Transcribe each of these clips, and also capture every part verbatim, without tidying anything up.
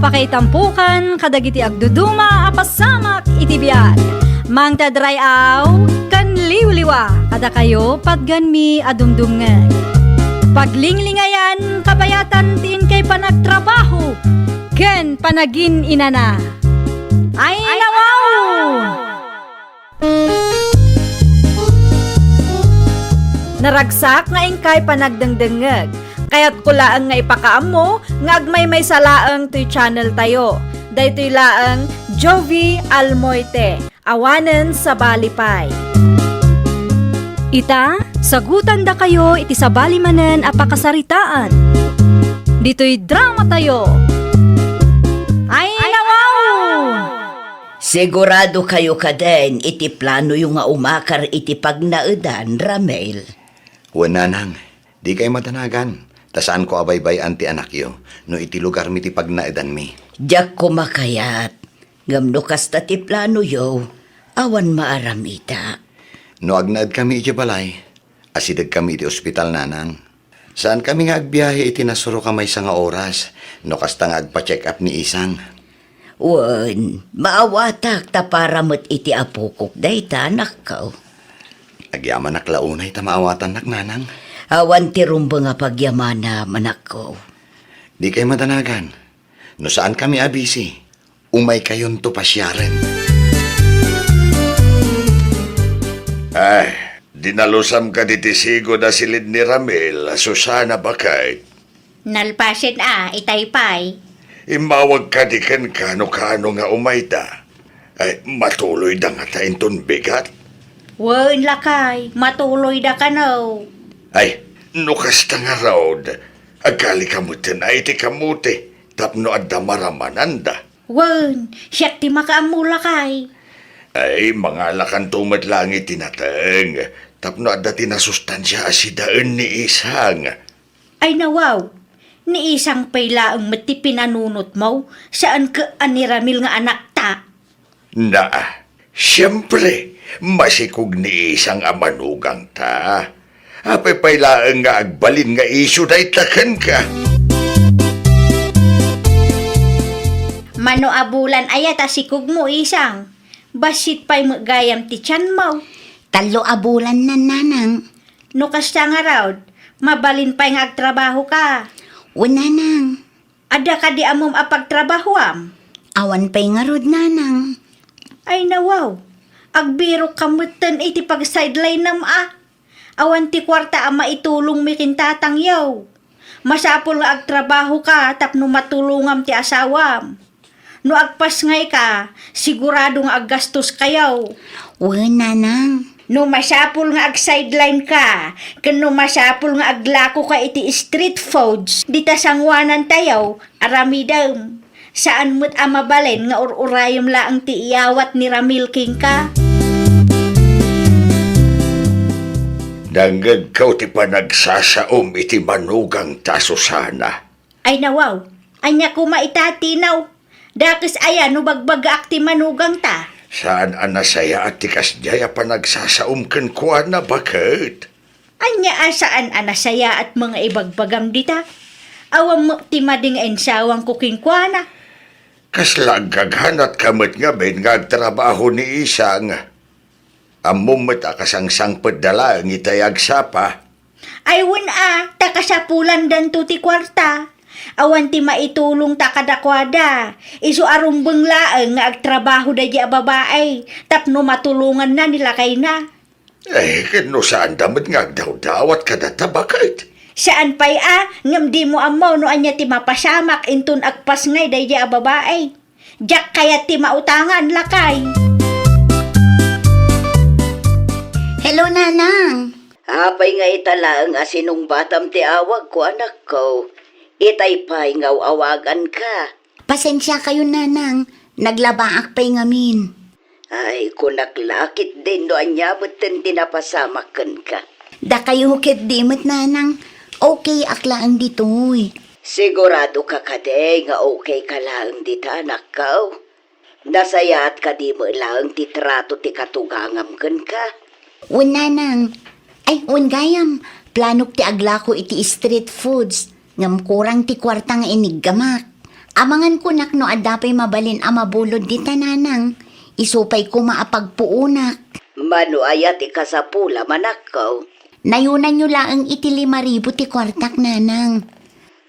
Pakaitampukan kadagiti agduduma a pasamak iti biag. Mangted ray-aw ken liwliwa kadakayo patganmi a dumdumngeg. Paglinglingayan, kabayatan ti inkay panagtrabaho ken panagin-inana. Ay, nawaw! Naragsak nga inkay panagdengdengngeg. Kayatko laeng nga ipakaammo nga agmaymaysa laeng toy channel tayo. Daytoy laeng Jovie Almoite, awanen sabali pay. Ita, sagutandakayo iti sabali manen a pakasaritaan. Ditoy drama tayo. Ay, nawaw! Sigurado kayo kaden iti planoyo nga umakar iti pagnaedan, Ramil? Wen, nanang, dikay madanagan, ta saanko a baybay-an ti anakyo no iti lugarmi ti pagnaedanmi. Diak koma kayat, ngem no kasta ti planoyo, awan maaram ita. No agnaedkami iti balay, asidegkami iti ospital, nanang. Saankami nga agbiahe iti nasuroka maysa nga oras, no kasta nga agpa-check up ni Isang. Wen, maawatak ta para met iti apokok dayta, anakko. Agyamanak la unay ta maawatannak, nanang. Awan ti rumbeng a pagyamanam, anakko. Dikay madanagan. No saankami a busy, umaykayonto pasiaren. Ay, dinalusam kadi ti sigud a silid ni Ramil, Susana, baket. Nalpasen a, itay pay. Immawag kadi kenka no kaano nga umayda. Ay, matuloyda ngata inton bigat? Wen, lakay, matuloyda kano. Ay, no kasta ngarud, agkalika metten a iti kamote tapno adda maramananda. Wen, siak ti makaammo, lakay. Ay, mangalakanto met laeng iti nateng tapno adda ti nasustansia a sidaen ni Isang. Ay, nawaw, ni Isang pay laeng met ti pinanunotmo, saan ket a ni Ramil nga anakta. Naa, siempre, masikog ni Isang a manugangta. Apay pay laeng nga agbalin nga isyu dayta kenka? Mano a bulan aya ta sikogmo, Isang? Bassit pay met gayam ti tianmo. Tallo a bulan, nanang. No kasta ngarud, mabalin pay nga agtrabahoka. Wen, nanang. Adda kadi ammom a pagtrabahoam? Awan pay ngarud, nanang. Ay, nawaw. Agbirokka metten iti pag-sidelinam a. Awan ti kuarta a maitulongmi ken tatangyo. Masapul nga agtrabahoka tapno matulongam ti asawam. No agpasngayka, sigurado nga aggastoskayo. Wen, nanang. No masapul nga ag-sidelineka, ken no masapul nga aglakoka iti street foods, dita sangoanantayo, aramidem. Saan met a mabalin nga ur-urayem laeng ti iyawat ni Ramil kenka. Nangngegko ti panagsasaom iti manugangta, Susana. Ay, nawaw, ania koma ita, Tinaw? Dakes aya no bagbagaak ti manugangta? Saan a nasayaat ti kasdiay a panagsasaom kenkuana, baket? Ania a saan a nasayaat nga ibagbagam dita? Awan met ti madi nga insawangko kenkuana. Kasla agkaganatka met ngamin nga agtrabaho ni Isang. Ammom met a kasangsangpetda laeng itay agsapa. Ay, wen a, ta kasapulandanto ti kuarta. Awan ti maitulongta kadakuada. Isu a rumbeng laeng nga agtrabaho daydi a babai tapno matulonganna ni lakayna. Eh, ken no saanda met nga agdawdawat kadata, baket? Saan pay a, ngem dimo ammo no ania ti mapasamak inton agpasngay daydi a babai. Diak kayat ti mautangan, lakay. Hello, Nanang. Apay nga ita laeng a sinungbatam ti awagko, anakko? Itay pay nga aw-awaganka. Pasensiakayo, Nanang. Naglabaak pay ngamin. Ay, kunak la ketdin no ania metten ti napasamak kenka. Dakayo ketdi met, Nanang. Okay ak laeng ditoy. Siguradoka kadi nga okay ka laeng dita, anakko? Nasayaat kadi met laeng ti trato ti katugangam kenka? Wen, Nanang. Ay, wen gayam, planok ti aglako iti street foods, ngem kurang ti kuarta nga iniggamak. Amangan kunak no adda pay mabalin a mabulod dita, nanang. Isu pay koma a pagpuonak. Mano aya ti kasapulam, anakko? Nayunanyo laeng iti lima ribu ti kuartak, nanang.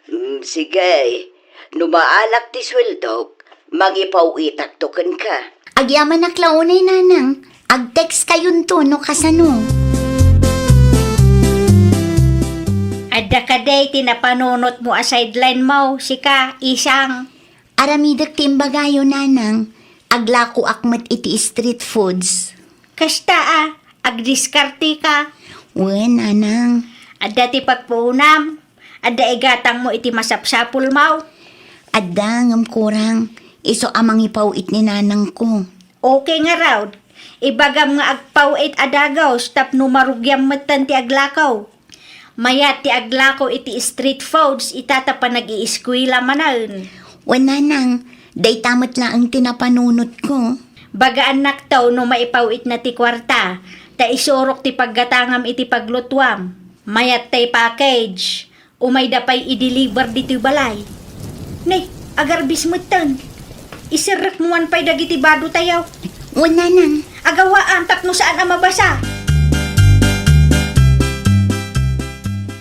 Mm, sige. No maalak ti sueldok, mangipaw-itakto kenka. Agyamanak la unay, nanang. Ag-text kayonto no kasano. Adda kadi ti napanunotmo a sideline mo, sika, Isang? Aramidek ti imbagayo, nanang. Aglakoak met iti street foods. Kasta a, agdiskarte ka. Wen, nanang. Adda ti pagpuonam. Adda igatangmo iti masapsapulmo. Adda, ngem kurang. Isu a mangipaw-it ni nanangko. Okay ngarud. Ibagam nga agpaw-it a dagus tapno marugiam metten ti aglako. Mayat ti aglako iti street foods ita ta panag-iiskuela manen. Wen, nanang, dayta met laeng ti napanunotko. Bagaannakto no maipaw-itna ti kuarta, ta isurok ti paggatangam iti paglutuam. Mayat tay package. Umayda pay i-deliver ditoy balay. Ne, agarbis metten. Iserrekmo man pay dagiti badotayo. Wen, nanang. Agawaam tapno saan a mabasa.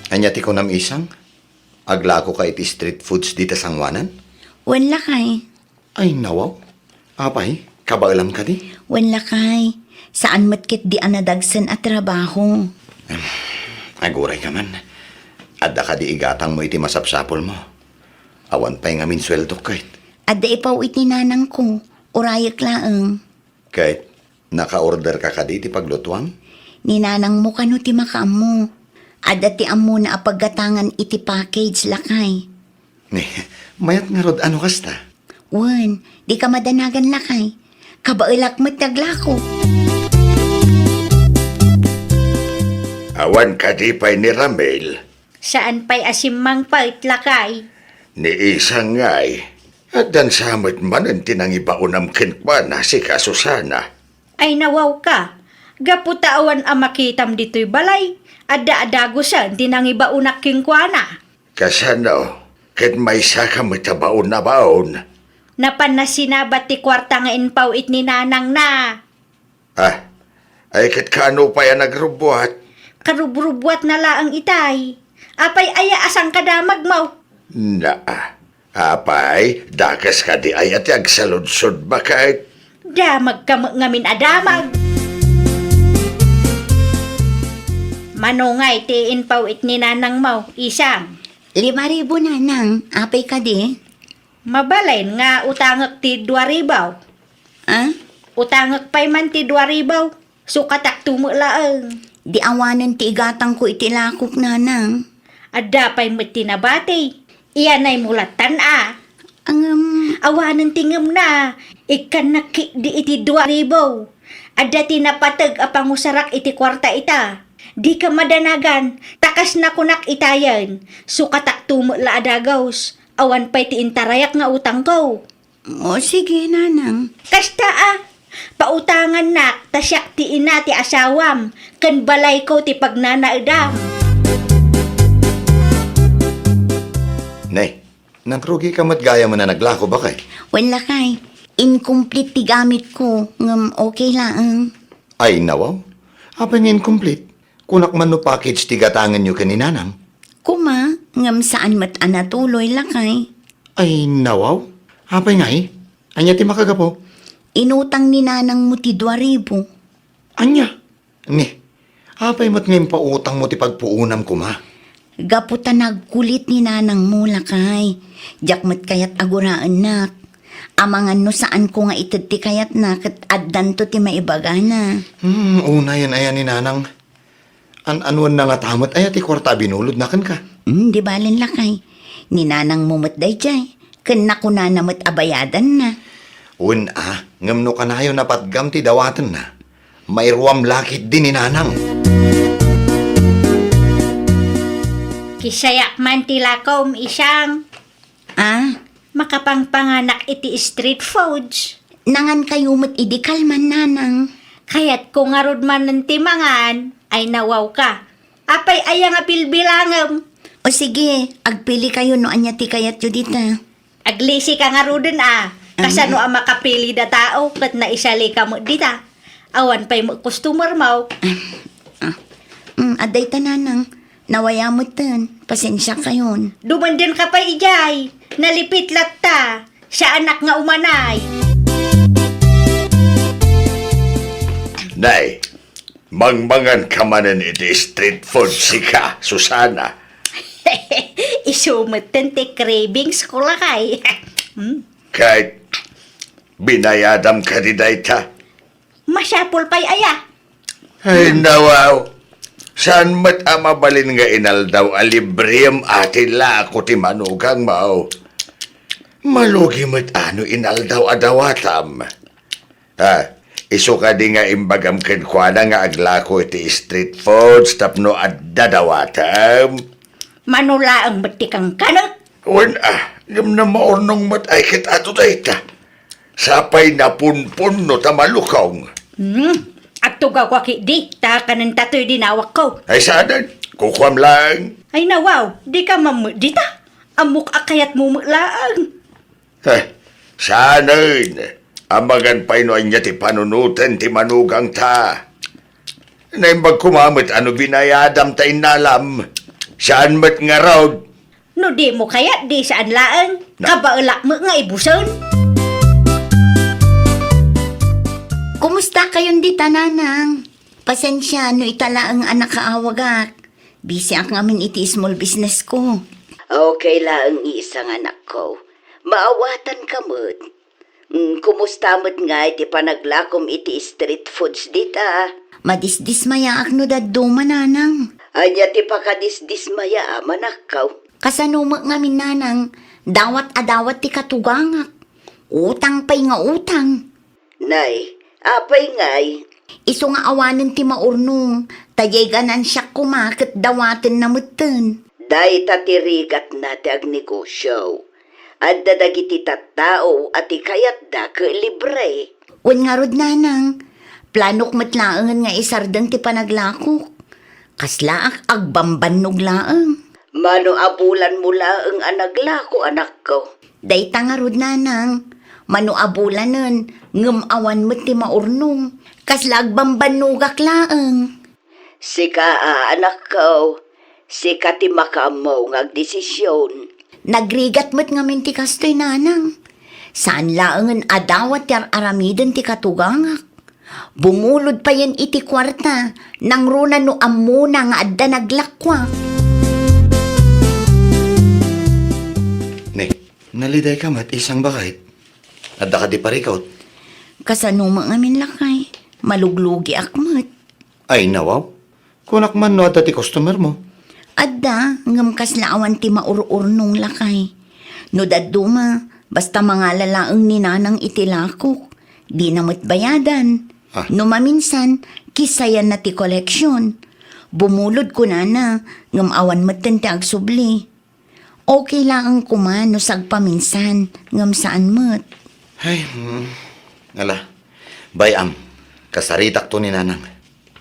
Ania ti kunam, Isang? Aglakoka iti street foods dita sangoanan? Wen, lakay. Ay, nawaw. Apay, kabaelam kadi? Wen, lakay. Saan met ketdi a nadagsen a trabaho. Em, aguray ka man. Adda kadi igatangmo iti masapsapulmo? Awan pay ngamin sueldok ket. Adda ipaw-it ni nanangko. Urayek laeng. Ket, naka-order ka kadi iti paglutuam? Ni nanangmo kano ti makaammo. Adda ti ammona a paggatangan iti package, lakay. Ni, mayat ngarud a no kasta? Wen, dika madanagan, lakay. Kabaelak met ti aglako. Awan kadi pay ni Ramil? Saan pay a simmangpet, lakay. Ni Isang ngay, addan sa met manen ti nangibaonam kenkuana, sika Susana. Ay, nawawka. Gapu ta awan a makitam ditoy balay, adda a dagusen ti nangibaonak kenkuana. Kasano? Ket maysaka met a baon a baon? Napanna sinabat ti kuarta nga impaw-it ni nanangna. Ah, ay ket kaano pay a nagrubbuat? Karubrubbuatna laeng itay. Apay aya a sangkadamagmo? Naa. Apay, dakes kadi aya ti agsaludsod baket? Damagka met ngamin a damag. Mano ngay ti impaw-it ni nanangmo, Isang? Lima ribu, nanang. Apay kadi? Mabalin nga utangek ti dua ribu. Ah? Utangek pay man ti dua ribu. Sukatakto met laeng. Di awanen ti igatangko iti lakok, nanang. Adda pay met ti nabati. Iyanaymo lattan a. Ngem. Awanen ti ngemna. Ikkannak ketdi iti dua ribu. Adda ti napateg a pangusarak iti kuarta ita. Dika madanagan, ta kas nakunak itayen, sukatakto met la a dagus. Awan pay ti intarayak nga utangko. O, sige, nanang. Kasta a, pautangannak, ta siak ti ina ti asawam, ken balayko ti pagnanaedam. Nay, nagrugika met gayam a naglako, baket? Wen, lakay. Incomplete ti gamitko, ngem okay laeng. Ay, nawaw. Apay nga incomplete? Kunak man no package ti gatangenyo ken ni nanang? Kuma, ngem saan met a natuloy, lakay. Ay, nawaw. Apay ngay? Ania ti makagapu? Inutang ni nanangmo ti dua ribu. Ania? Ni, apay met nga impautangmo ti pagpuonam kuma? Gapu ta nagkulit ni nanangmo, lakay. Diak met kayat a guraennak. Amangan no saanko nga ited ti kayatna ket addanto ti maibagana. Hmm, unayen aya ni nanang. An-anuenna ngata met aya ti kuarta a binulodna kenka? Hmm, di balen, lakay. Ni nanangmo met daydiay. Ken nakunana met a bayadanna. Wen a, ngem no kanayon a patgam ti dawatenna, mairuam la ketdi ni nanang. Kisayak man ti lakom, Isang. Ah? Makapangpanganak iti street foods. Nangankayo met idi kalman, nanang. Kayatko ngarud manen ti mangan, ay nawawka. Apay aya nga bilbilangem? O sige, agpili kayo no ania ti kayatyo dita. Aglisika ngaruden a. Kasano a makapili da tao ket naisalika met dita? Awan pay met customer mo. Ah, mm, adda ita, nanang. Nawaya metten. Pasensiakayon. Dumandenka pay idiay. Nalipit latta. Saanak nga umanay. Nay, mangmanganka manen iti street food, sika, Susana. Isu metten ti cravings ko, lakay. Hmm? Ket binayadam kadi dayta? Masapul pay aya? Ay, nawaw. Saan met a mabalin nga inaldaw a librem a ti lako ti manugangmo? Malugi met a no inaldaw a dawatam. Ah, isu kadi nga imbagam kenkuana nga aglako iti street foods tapno adda dawatam? Mano laeng met ti kankanek? Wen a, ngem namaurnong met ay ket adu dayta. Sapay napunpunno ta malukong. Hmm, agtugawka ketdi, ta kanenta toy dinawakko. Ay saanen, kukuam laeng. Ay nawaw, dika man met dita. Ammok a kayatmo met laeng. Eh, saanen, amangan pay no ania ti panunoten ti manugangta. Naimbag koma met a no binayadam ta innalam. Saan met ngarud? No dimo kayat, di saan laeng. Na- Kabaelak met nga ibusen. Kumustakayon dita, nanang? Pasensia no ita laeng a nakaawagak. Bisiak ngamin iti small business ko. Okay laeng, isang anakko. Maawatanka met. Mm, kumusta met ngay ti panaglakom iti street foods dita? Madisdismayaak no dadduma, nanang. Ania ti pakadisdismayaam, anakko? Kasano met ngamin, nanang? Dawat a dawat ti katugangak. Utang pay nga utang. Nay, apay ngay? Isu nga awanen ti maurnong, ta diay ganansiak koma ket dawatenna metten. Dayta ti rigatna ti agnegosio. Adda dagiti tattao a ti kayatda ket libre. Wen ngarud, nanang, planok met laengen nga isardeng ti panaglakok. Kaslaak agbambannog laeng. Mano a bulanmo laeng a naglako, anakko? Dayta ngarud, nanang, mano a bulanen, ngem awan met ti maurnong. Kasla agbambannogak laeng. Sika a, anakko, sika ti makaammo nga agdesision. Nagrigat met ngamin ti kastoy, nanang. Saan laengen a dawat ti ar-aramiden ti katugangak. Bumulod payen iti kuarta, nangruna no ammona nga adda naglakuak. Ni, nalidayka met, isang baket. Adda kadi parikut? Kasano met ngamin, lakay? Maluglugiak met. Ay, nawaw. Kunak man no adda ti customermo. Adda, ngem kasla awan ti maur-urnong, lakay. No dadduma, basta mangala laeng ni nanang iti lakok. Dina met bayadan. Ah. No maminsan, kisayanna ti koleksion. Bumulod kunana, ngem awan metten ti agsubli. Okay laeng koma no sagpaminsan, ngem saan met. Ay, hmm. Ala, bay-am, kasaritakto ni nanang.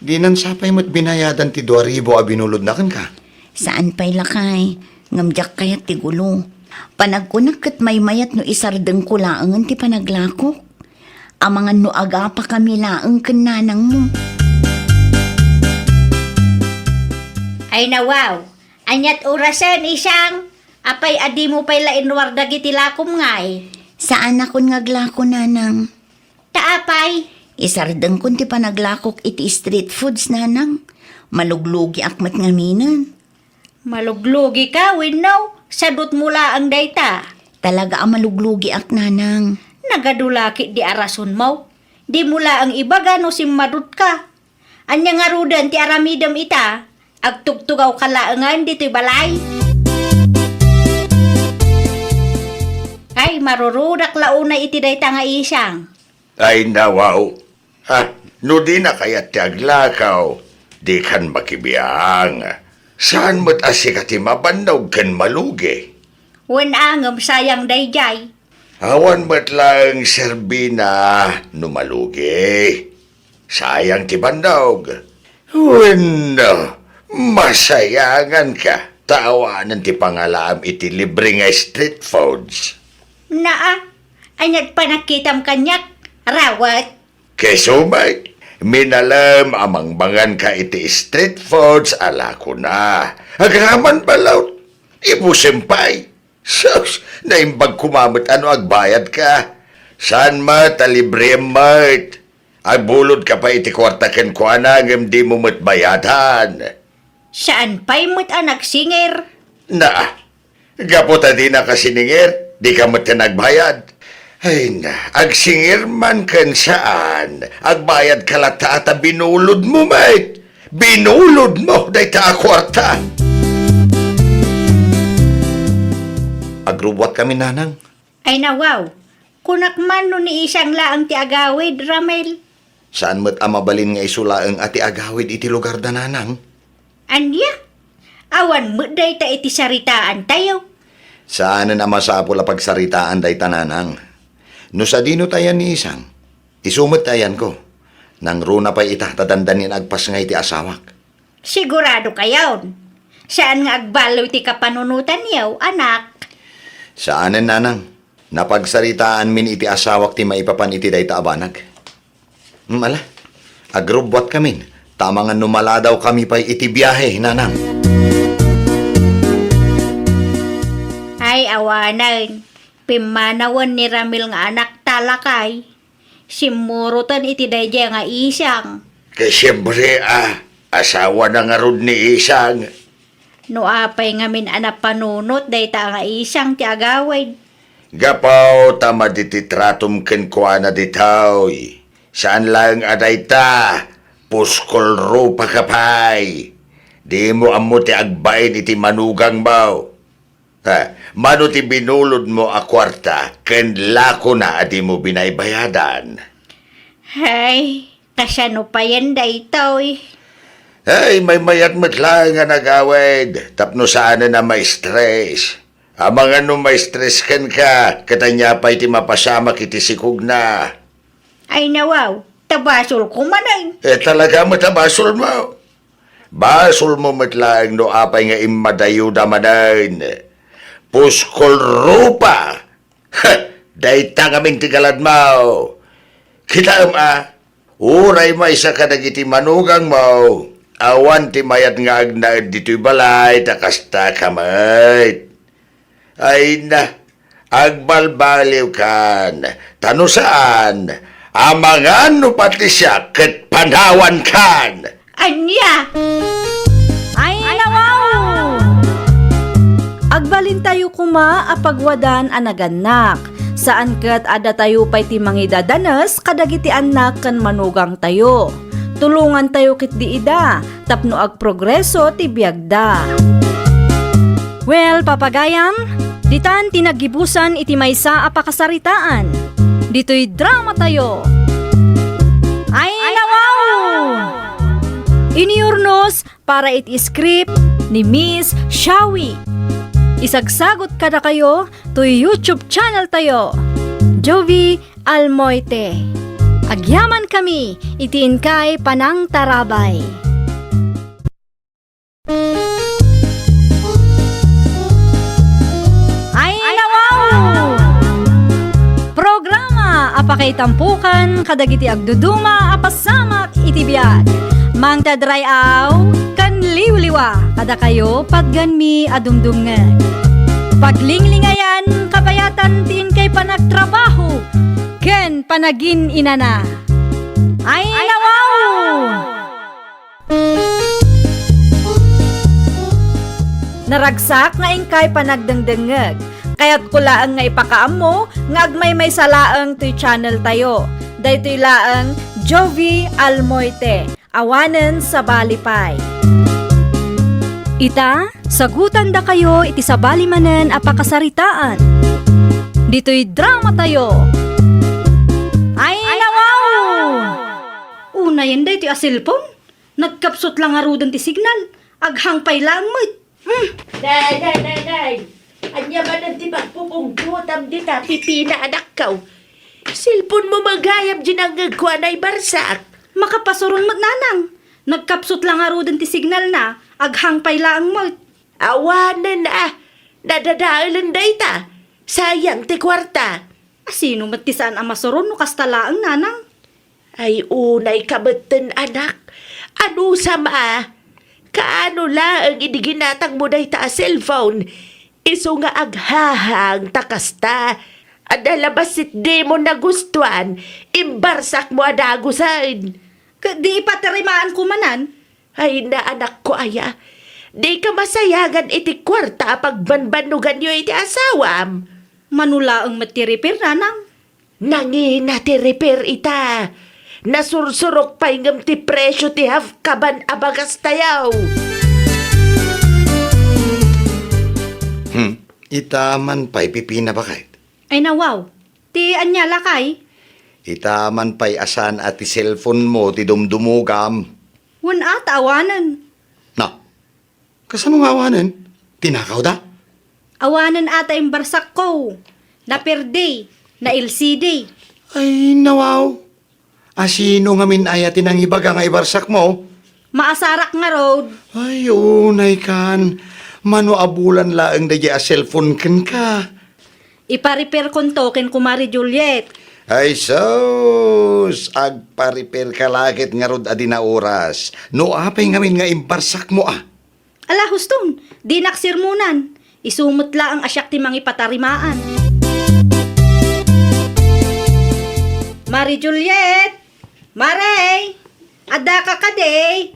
Dinan sapay met binayadan ti dua ribu a binulodna kenka? Saan pay, lakay, ngem diak kayat ti gulo. Panagkunak ket maymayat no isardengko laengen ti panaglakok. Amangan no agapakami laeng ken nanangmo. Ay nawaw, aniat orasen, isang? Apay a dimo pay la inruar dagiti lakom ngay? Saanakon nga aglako, nanang. Ta apay? Isardengkon ti panaglakok iti street foods, nanang. Maluglugiak met ngaminen. Maluglugika wenno sadutmo laeng dayta? Talaga a maluglugiak, nanang. Nagadu la ketdi a rasonmo. Dimo laeng ibaga no simmadutka. Ania ngaruden ti aramidem ita? Agtugtugawka laengen ditoy balay? Ay, marurudak la unay iti dayta nga isang. Ay, nawaw. Ah, no dina kayat ti aglakaw, dikan makibiang. Saan met a sika ti mabannog ken malugi? Wen a, ngem sayang daydiay. Awan met laeng serbina no malugi. Sayang ti bannog. Wenno, masayanganka ta awanen ti pangalaam iti libre nga street foods. Naa, ania't panagkitam kaniak, Rawet? Keso met, minalem a mangmanganka iti street foods a lakona. Agraman balaw, ibusem pay. Sus, naimbag koma met a no agbayadka. Saan met a librem met. Agbulodka pay iti kuarta kenkuana ngem dimo met bayadan. Saan pay met a nagsingir? Naa, gapu ta dinaka siningir, dika met nagbayad. Ay na, agsingir man ken saan, agbayadka latta ta binulodmo met. Binulodmo dayta a kuarta. Agrubbuatkami, Nanang. Ay nawaw, kunak man no ni Isang laeng ti agawid, Ramil. Saan met a mabalin nga isu laeng a ti agawid iti lugarda, Nanang. Ania? Awan met dayta iti saritaantayo? Saanen a masapul a pagsaritaan dayta, Nanang. No sadino ti ayan ni Isang, isu met ti ayanko. Nangruna pay ita ta dandani nga agpasngay ti asawak. Sigurado kayon? Saan nga agballo iti kapanunotanyo, anak? Saanen, Nanang. Napagsaritaanmin iti asawak ti maipapan iti dayta a banag. Hmm, ala, agrubbuatkamin, ta amangan no maladawkami pay iti biahe, Nanang. Ay, awanen. Pimmanawen ni Ramil nga anakta, lakay. Simmuroten iti daydiay nga Isang. Ket siempre a, asawana ngarud ni Isang. No apay ngamin a napanunot dayta nga Isang ti agawid? Gapu ta madi ti tratom kenkuana ditoy. Saan laeng a dayta, puskol rupaka pay. Dimo ammo ti agbain iti manugangmo. Ha, mano ti binulodmo a kuarta ken lakona a dimo binaybayadan? Hay, kasano payen daytoy? Ay, maymayat met laeng a nagawid tapno saanen a ma-stress. Amangan no ma-stress kenka, ket ania pay ti mapasamak iti sikogna? Ay nawaw, ta basolko manen. Eh, talaga met a basolmo. Basolmo met laeng no apay nga immadayoda manen. Puskol rupa! Dayta ngamin ti galadmo. Kitaem a, uray maysa kadagiti manugangmo, awan ti mayat nga agnaed ditoy balay ta kasta ka met. Ay na, agbalbaliwkan, ta no saan, amangan no pati siak ket panawankan. Ania? Ay, nawaw! Agbalintayo koma a pagwadan a nagannak. Saan ket a datayo pay ti mangidadanes kadagiti annak ken manugangtayo. Tulongantayo ketdi ida tapno agprogreso ti biagda. Well, papagayam, ditan ti naggibusan iti maysa a pakasaritaan. Ditoy dramatayo. Ay, nawaw! Inurnos para iti script ni Miss Shawi. Isagsagot kadakayo toy YouTube channel tayo, Jovi Almoite. Agyamankami iti inkay panangtarabay. Ay, nawaw! Programa a pakaitampokan kadagiti agduduma a pasamak iti biag. Mangted ray-aw ken liwliwa kadakayo patgenmi a dumdumngeg. Paglinglingayan kabayatan ti inkay panagtrabaho ken panagin-inana. Ay, nawaw! Naragsak nga inkay panagdengdengngeg. Kayatko laeng nga ipakaammo nga agmaymaysa laeng toy channel tayo. Daytoy laeng Jovi Almoite, awanen sabali pay. Ita, sagutandakayo iti sabali manen a pakasaritaan. Ditoy dramatayo. Ay, nawaw! Unayen daytoy a cellphone. Nagkapsut la ngaruden ti signal. Aghang pay laeng met. Hmm. Day, day, day, day. Ania manen ti pagpupungtotam dita, pipina, anakko? Cellphone mo gayam dinangngegko a naibarsak. Makapasuron met, nanang. Nagkapsut la ngaruden ti signalna, aghang pay laeng met. Awanen a, nadadaelen dayta. Sayang ti kuarta. Asino met ti saan a masuron no kasta laeng, nanang? Ay, unay ka metten, anak. Anusam a? Kaano laeng idi ginatangmo dayta a cellphone? Isu nga aghahang ta kasta. Adda la bassit dimo nagustuan, imbarsakmo a dagusen. Ket di ipatarimaanko manen? Ay, naanakko aya. Dika masayangan iti kuarta a pagbanbannoganyo iti asawam. Mano laeng met ti repair, nanang? Nangina ti repair ita. Nasursurok pay ngem ti presio ti half kaban a bagastayo. Hmm, ita man pay pipina, baket. Ay, nawaw. Ti ania, lakay? Ita man pay a saan a ti cellphone mo ti dumdumogam. Wen a ta awanen. Na, kasano nga awanen? Tinakawda? Awanen a ta imbarsakko. Naperde, na-L C D. Ay, nawaw. Asino ngamin aya ti nangibaga nga ibarsakmo? Maasarak ngarud. Ay, unay kan. Mano a bulan laeng daydiay a cellphone kenka? Iparepairkonto ken Kumare Juliet. Ay sus, agparepairka la ket ngarud a di naoras. No apay ngamin nga imbarsakmo a? Ala, huston, dinak sermonan. Isu met laeng a siak ti mangipatarimaan. Mare Juliet! Mare! Addaka kadi?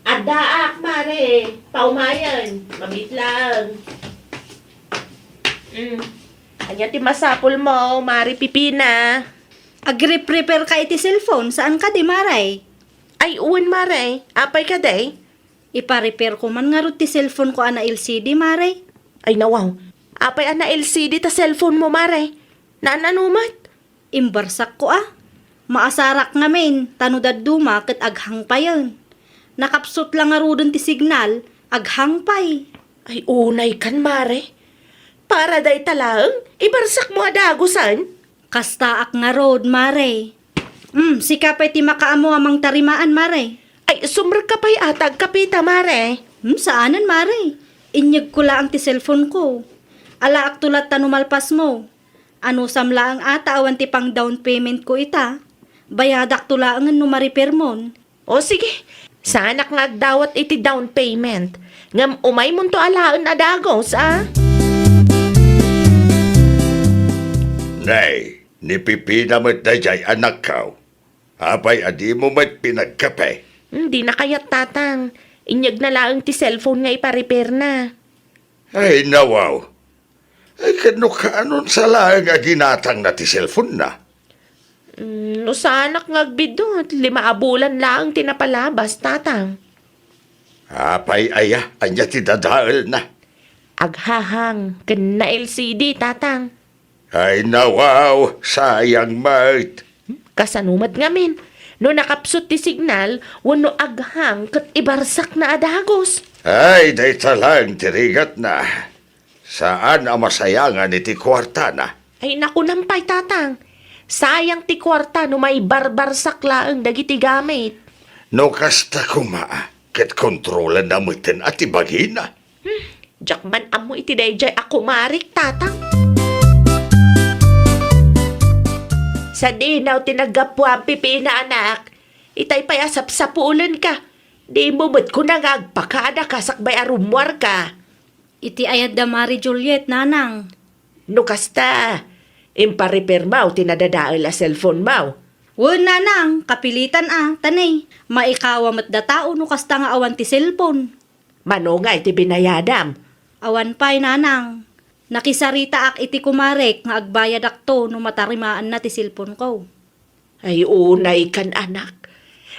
Addaak, Mare. Paumayen. Mabiit laeng. Mm. Ania ti masapulmo, Mare Pipina? Agrepair-repairka iti cellphone, saan kadi, Mare? Ay, wen, Mare. Apay kadi? Iparepairko man ngarud ti cellphoneko a na-L C D, Mare. Ay, nawaw. Apay a na-L C D ta cellphonemo, Mare? Naan-ano met? Imbarsakko a. Maasarak ngamin, ta no dadduma ket aghang payen. Nakapsut la ngaruden ti signal, aghang pay. Ay, unay kan, Mare. Para dayta laeng, ibarsakmo a dagusen. Kastaak ngarud, Mare. Mm, sika pay ti makaammo a mangtarimaan, Mare. Ay, sumrekka pay a ta agkapeta, Mare. Hmm, saanen, Mare. Inyegko laeng ti cellphoneko. Alaakto latta no malpasmo. Anusam laeng a ta awan ti pang-down paymentko ita. Bayadakto laengen no marepairmon. O, sige. Saanak nga agdawat iti down payment. Ngem umaymonto alaen a dagus, a? Nay, ni Pipina met daydiay, anakko. Apay a dimo met pinagkape? Hmm, dina kayat, Tatang. Inyegna laeng ti cellphone nga iparepairna. Ay, nawaw. Ay, ket no kaanon sa laeng a ginatangna ti cellphonena? Mm, no saanak nga agbiddut, lima a bulan laeng ti napalabas, Tatang. Apay aya, ania ti dadaelna? Aghahang ken na-L C D, Tatang. Ay, nawaw, sayang met. Kasano met ngamin? No nakapsut ti signal, wenno aghang ket ibarsakna a dagus. Ay, dayta laeng ti rigatna. Saan a masayangan iti kuartana. Ay, nakunam pay, Tatang. Sayang ti kuarta no maibarbarsak laeng dagiti gamit. No kasta koma, ket kontrolenna meten a ti bagina. Hmm, diak man ammo iti daydiay a kumarik, Tatang. Sadino ti naggapuam, Pipina, anak? Itay pay a sapsapulenka. Dimo met kuna nga agpakada ka sakbay a rummuarka. Iti ayat da Mare Juliet, nanang. No kasta, imparepairmo ti nadadael a cellphonemo. Wen, nanang, kapilitan a, ta ne, maikawa met dataw no kasta nga awan ti cellphone. Mano nga iti binayadam? Awan pay, nanang. Nakisaritaak iti kumarek nga agbayadakto no matarimaanna ti cellphoneko. Ay, unay kan, anak.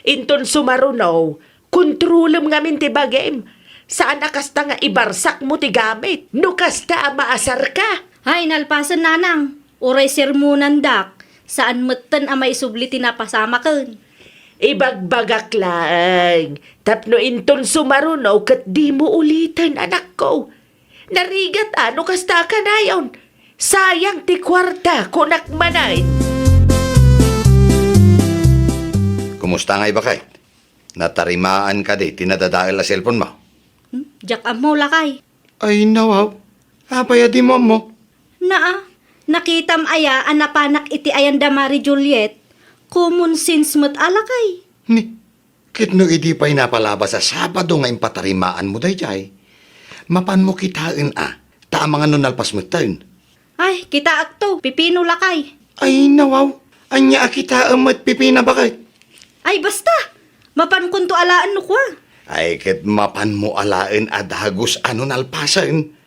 Inton sumaruno, kontrolem ngamin ti bagim. Saan a kasta nga ibarsakmo ti gamit. No kasta a maasarka. Hay, nalpasen, nanang. Uray sermonandak, saan metten a maisubli ti napasamaken. Ibagbagak laeng, tapno inton sumaruno ket dimo uliten, anakko. Narigat a no kasta a kanayon. Sayang ti kuarta, kunak manen. Kumusta ngay, baket? Natarimaan kadi ti nadadael a cellphonemo? Hmm? Diak ammo, lakay. Ay, nawaw. Apay a dimo ammo? Naa, Nakitam aya a napanak iti ayan da Mari Juliet? Common sense met a lakay. Ni, ket no idi pay napalabas a Sabado nga impatarimaanmo daydiay, mapanmo kitaen a, ta amangan no nalpas metten. Ay, kitaekto, pipino lakay. Ay, nawaw. Ania a kitaem met, pipina, baket? Ay, basta. Mapankonto alaen no kua. Ay, ket mapanmo alaen a dagus a no nalpasen.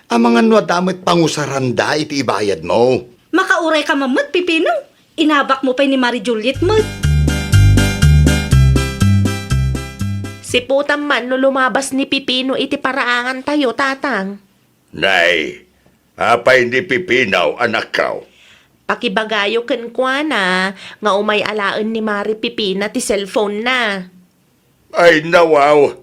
Amangan no adda met pangusaranda iti ibayadmo. Makauray ka man met, pipino. Inabakmo pay ni Mari Juliet met. Siputam man no lumabas ni Pipino iti paraangantayo, tatang. Nay, apay ni Pipino, anakko? Pakibagayo kenkuana nga umay alaen ni Mari Pipina ti cellphone-na. Ay, nawaw.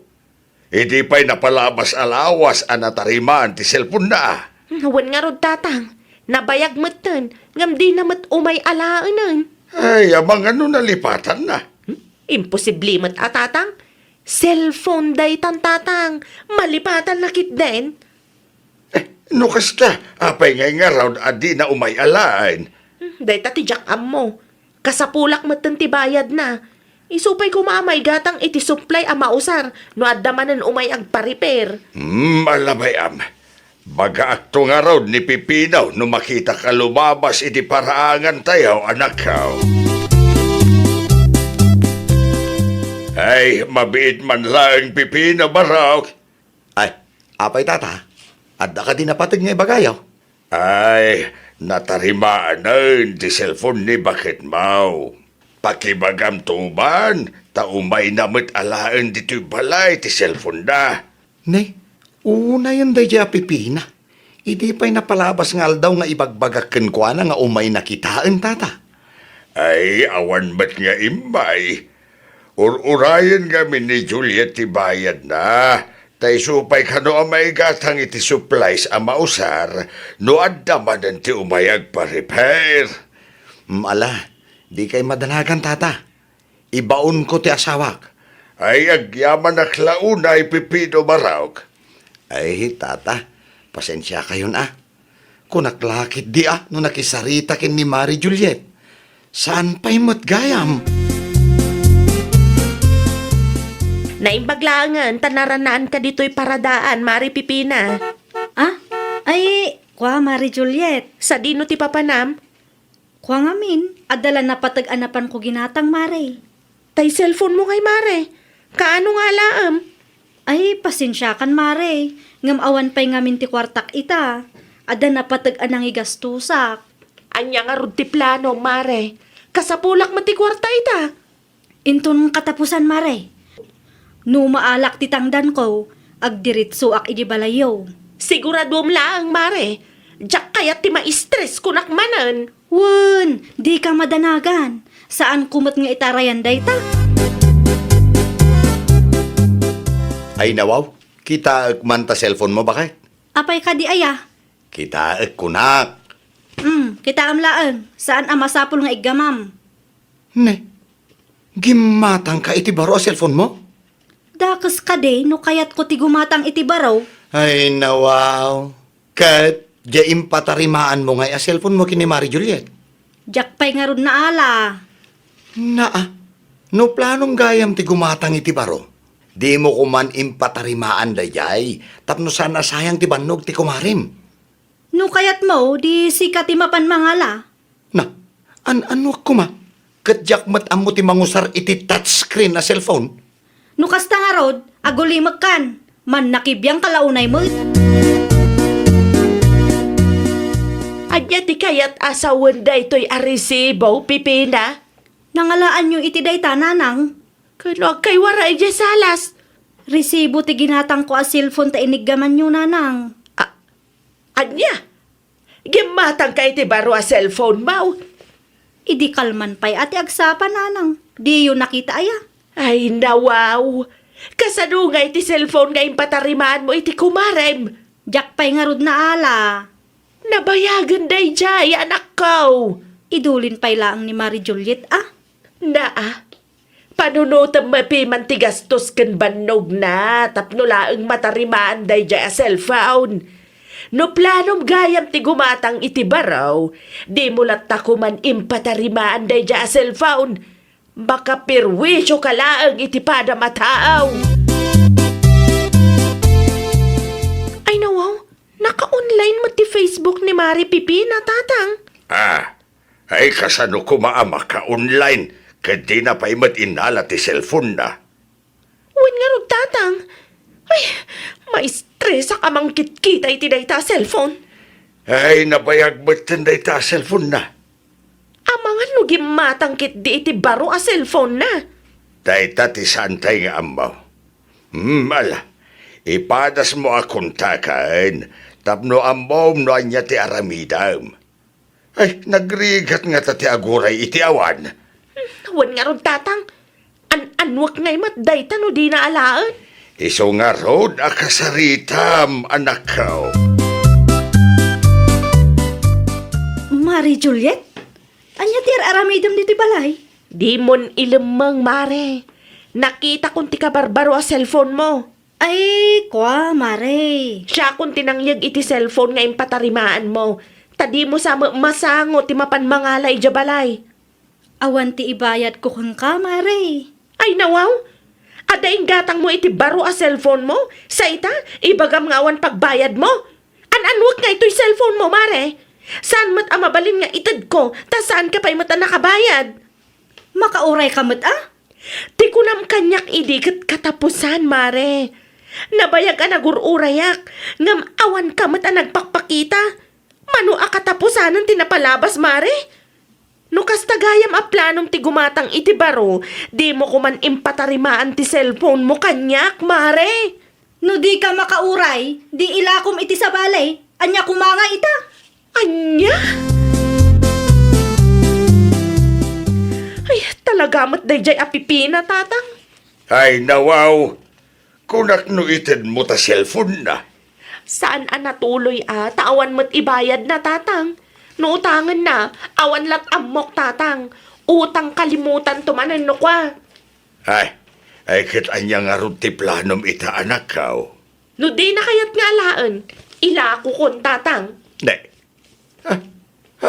Idi pay napalabas a lawas a natarimaan ti cellphone-na. Wen ngarud, tatang. Nabayag metten, ngem dina met umay alaenen. Ay, amangan no nalipatanna. Hmm? Imposible met a, tatang. Cellphone daytan, tatang. Malipatanna ketdin. Eh, no kasta, apay ngay ngarud a dina umay alaen? Hmm, dayta ti diak ammo. Kasapulak metten ti bayadna. Isu pay koma a maigatang iti supply a mausar no adda manen umay agpa-repair. Hmm, ala bay-am. Bagaakto ngarud ni Pipino no makitak a lumabas iti paraangantayo, anakko. Ay, mabiit man laeng, Pipino, barok. Ay, apay, tata? Adda kadi napateg nga ibagayo? Ay, natarimaanen ti cellphone ni baketmo. Pakibagamto man, ta umayna met alaen ditoy balay ti cellphone-na. Ne, unayen daydiay a pipina. Idi pay napalabas nga aldaw nga ibagbagak kenkuana nga umayna kitaen, tata. Ay, awan met nga immay. Ur-urayen ngamin ni Juliet ti bayadna, ta isu pay kano a maigatang iti supplies a mausar no adda manen ti umay agpa-repair. Mm, ala, dikay madanagan, tata. Ibaonko ti asawak. Ay, agyamanak la unay, Pipino, barok. Ay, tata, pasensiakayon a. Kunak la ketdi a no nakisarita ken ni Mari Juliet. Saan pay met gayam? Naimbag laengen ta narannaanka ditoy paradaan, Mari Pipina. Ah? Ay, kua, Mari Juliet. Sadino ti papanam? Kua ngamin, adda la napateg a napanko ginatang, Mare. Tay cellphone-mo ngay, Mare. Kaano nga alaem? Ay, pasensiakan, Mare. Ngem awan pay ngamin ti kuartak ita. Adda napateg a nangigastosak. Ania ngarud ti planom, Mare? Kasapulak met ti kuarta ita. Inton katapusan, Mare. No maalak ti tangdanko, agdiritsoak idi balayyo. Siguraduem laeng, Mare. Diak kayat ti ma-stress, kunak manen. Wen, dika madanagan. Saanko met nga itarayan dayta. Ay, nawaw, kitaek man ta cellphone-mo, baket? Apay kadi aya? Kitaek, kunak. Hmm, kitaem laeng. Saan a masapul nga iggamam. Ne, gimmatangka iti baro a cellphone-mo? Dakes kadi no kayatko ti gumatang iti baro? Ay, nawaw. Ket, diay impatarimaanmo ngay a cellphone-mo ken ni Mari Juliet? Diak pay ngarud naala. Naa, no planom gayam ti gumatang iti baro, dimo koman impatarimaan daydiay tapno saan a sayang ti bannog ti kumarem. No kayatmo, di sika ti mapan mangala. Na, an-anoak koma? Ket diak met ammo ti mangusar iti touchscreen a cellphone. No kasta ngarud, agulimekkan. Mannakibiangka la unay met. Ania ti kayat a sawen daytoy a resibo, Pipina? Nangalaanyo iti dayta, Nanang? Ken no agkaywara idiay salas? Resibo ti ginatangko a cellphone ta iniggamanyo, Nanang. A-, ania? Gimmatangka iti baro a cellphone-mo? Idi kalman pay a ti agsapa, Nanang. Diyo nakita aya? Ay, nawaw! Kasano ngay ti cellphone nga impatarimaanmo iti kumarem? Diak pay ngarud naala. Nabayagen daydiay, anakko! Idulin pay laeng ni Mari Juliet, a? Naa, panunotem met piman ti gastos ken bannogna tapno laeng matarimaan daydiay a cellphone. No planom gayam ti gumatang iti baro, dimo latta koman impatarimaan daydiay a cellphone. Makaperwisio ka laeng iti padam a tao. Ay nawaw, naka-online met ti Facebook ni Mari Pipina, Tatang. Ah, ay kasano koma a maka-online ket dina pay met innala ti cellphone-na? Wen ngarud, Tatang. Ay, maistresak a mangkitkita iti dayta a cellphone. Ay, nabayag metten dayta a cellphone-na. Amangan no gimmatang ketdi iti baro a cellphone-na. Dayta ti saantay nga ammo. Hmm, ala, ipadasmo a kontaken tapno ammom no ania ti aramidem. Ay, nagrigat ngata ti aguray iti awan. Wen ngarud, Tatang. An-annuek ngay met dayta no dina alaen. Isu ngarud a kasaritam, anakko. Mari Juliet? Ania ti ar-aramidem ditoy balay? Dimon ilemmeng, Mare. Nakitakon ti kabarbaro a cellphone-mo. Ay, kua, Mare. Siakon ti nangyeg iti cellphone nga impatarimaanmo, ta dimo sa met masango ti mapan mangala idiay balay. Awan ti ibayadko kenka, Mare. Ay, nawaw! Adda inggatangmo iti baro a cellphone-mo? Sa ita, ibagam nga awan pagbayadmo? An-annuek ngay toy cellphone-mo, Mare? Saan met a mabalin nga itedko, ta saanka pay met a nakabayad? Makaurayka met a? Ti kunam kaniak idi ket katapusan, Mare. Nabayag a nagur-urayak, ngem awanka met a nagpakpakita. Mano a katapusanen ti napalabas, Mare? No kasta gayam a planom ti gumatang iti baro, dimo koman impatarimaan ti cellphone-mo kaniak, Mare. No dika makauray, di ilakom iti sabali. Ania koma nga ita? Ania? Ay, talaga met daydiay a pipina, Tatang. Ay, nawaw. Kunak no itedmo ta cellphone-na. Saan a natuloy a, ta awan met ibayadna, Tatang. No utangenna, awan lat ammok, Tatang. Utang kalimutanto manen no kua. Ay, ay ket ania ngarud ti planom ita, anakko? No dina kayat nga alaen, ilakokon, Tatang. Ne. Ah,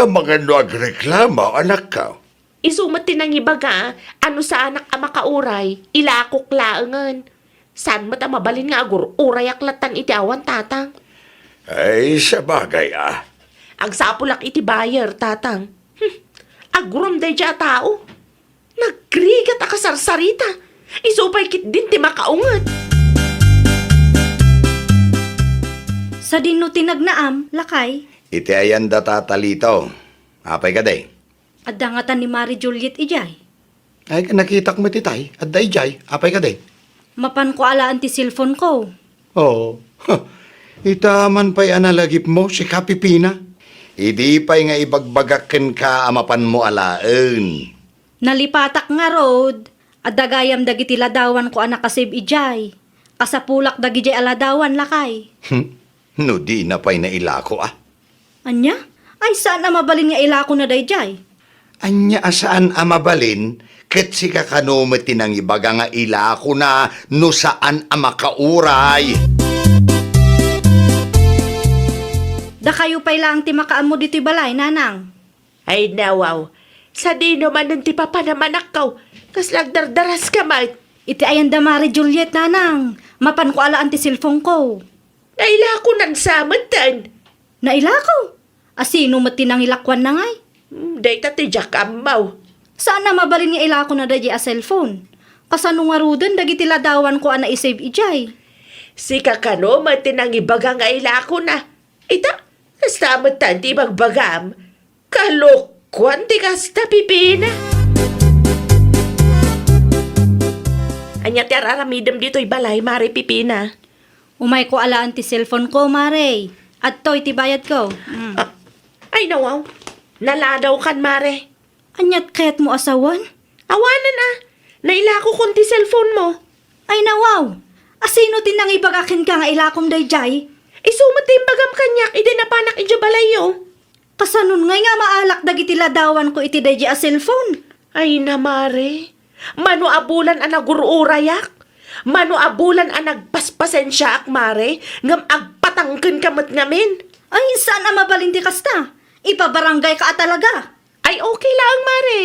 amangan no agreklamo, anakko? Isu met ti nangibaga a no saanak a makauray, ilakok laengen. Saan met a mabalin nga agur-urayak lattan iti awan, Tatang? Ay, sabagay a. Agsapulak iti buyer, Tatang. Hmm, agurum daydiay a tao. Nagrigat a kasarsarita. Isu pay ketdin ti makaunget. Sadino ti nagnaam, lakay? Iti ayan da Tata Lito. Apay kadi? Adda ngata ni Mari Juliet idiay. Ay, nakitak met itay. Adda idiay. Apay kadi? Mapanko alaen ti cellphone-ko. Oo. Huh. Ita man pay a nalagipmo, sika pipina. Idi pay nga ibagbagak kenka a mapanmo alaen. Nalipatak ngarud, adda gayam dagiti ladawanko a nakasave idiay. Kasapulak dagidiay a ladawan, lakay. Hmm. No dina pay nailako, a? Ania? Ay, saan a mabalin nga ilakona daydiay? Ania a saan a mabalin, ket sika kano met ti nangibaga nga ilakona no saan a makauray? Dakayo pay laeng ti makaammo ditoy balay, nanang. Ay, nawaw. Sadino manen ti papanam, anakko? Kasla agdardaraska met. Iti ayan da Mari Juliet, nanang. Mapanko alaen ti cellphone-ko. Nailakonan sa metten. Nailako? A sino met ti nangilakuanna ngay? Hmm, dayta ti diak ammo. Saan a mabalin nga ilakona daydiay a cellphone. Kasano ngaruden dagiti ladawanko a naisave idiay? Sika kano met ti nangibaga nga ilakona. Ita, kasta metten ti ibagbagam. Kalokuan ti kasta, Pipina. Ania ti ar-aramidem ditoy balay, Mari Pipina? Umayko alaen ti cellphone-ko, Mare. Adtoy ti bayadko. Mm. Ah, ay, nawaw. Naladawkan, Mare. Aniat kayatmo a sawen? Awanen a. Nailakokon ti cellphone-mo. Ay, nawaw. A sino ti nangibaga kenka nga ilakom daydiay? Isu met ti imbagam kaniak idi napanak idiay balayyo. Kasanon ngay nga maalak dagiti ladawanko iti daydiay a cellphone? Ay na, Mare. Mano a bulan a nagur-urayak? Mano a bulan a nagpaspasensiaak, Mare, ngem agpat Tangken ka met ngamin? Ay, saan a mabalin ti kasta? Ipabarangay ka a talaga. Ay, okay laeng, Mare.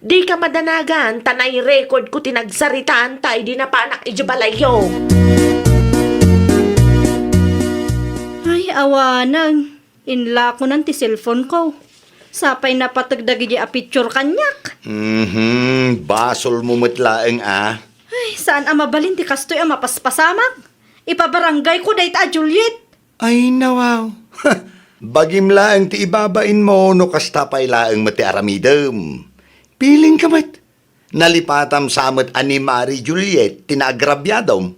Di ka madanagan, ta nai-record ko ti nagsaritaanta idi napanak idiay balayyo. Ay, awanen. Inlakonan ti cellphone ko. Sapay napateg dagidi a picture kaniak. Mhm, basolmo met laeng a. Ay, saan a mabalin ti kastoy a mapaspasamak. Ipabarangay ko dayta a Juliet. Ay, nawaw. Bagim laeng ti ibabainmo no kasta pay laeng met ti aramidem. Piling ka met. Nalipatam sa met a ni Mari Juliet ti naagrabiadom.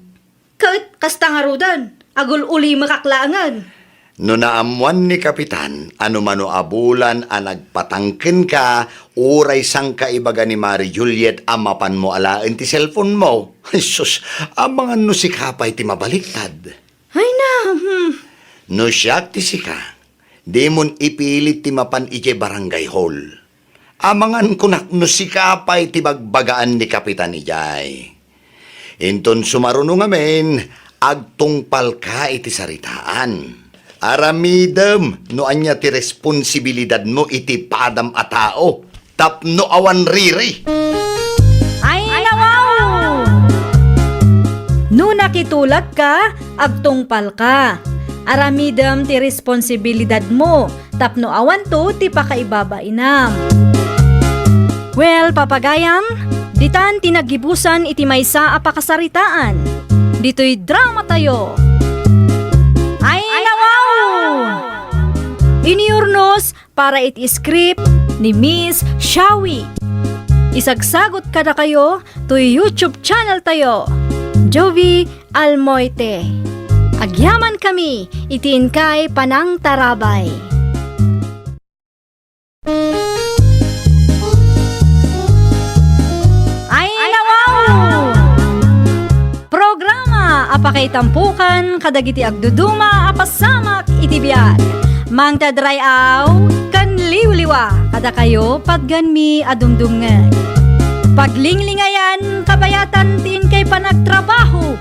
Ket kasta ngaruden, agul-ulimekak laengen. No naammuan ni Kapitan a no mano a bulan a nagpatangkenka, uray sangka ibaga ni Mari Juliet a mapanmo alaen ti cellphone-mo. Ay sus, amangan no sika pay ti mabaliktad. Ay na, hmm. No siak ti sika, dimon ipilit ti mapan idiay barangay hall. Amangan kunak no sika pay ti bagbagaan ni Kapitan idiay. Inton sumaruno ngamin, agtungpalka iti saritaan. Aramidem no ania ti responsibilidadmo iti padam a tao tapno awan riri. Ay, nawaw! No nakitulagka, agtungpalka. Aramidem ti responsibilidadmo tapno awanto ti pakaibabainam. Well, papagayam, ditan ti naggibusan iti maysa a pakasaritaan. Ditoy drama tayo. Ay, nawaw! Iniurnos para iti script ni Miss Shawi. Isagsagot kadakayo toy YouTube channel tayo, Jovi Almoite. Agyaman kami iti inkay panangtarabay. Ay, nawaw! Programa a pakaitampukan kadagiti agduduma a pasamak iti biag. Mangted ray-aw ken liwliwa kadakayo patgenmi a dumdumngeg. Paglinglingayan, kabayatan ti inkay panagtrabaho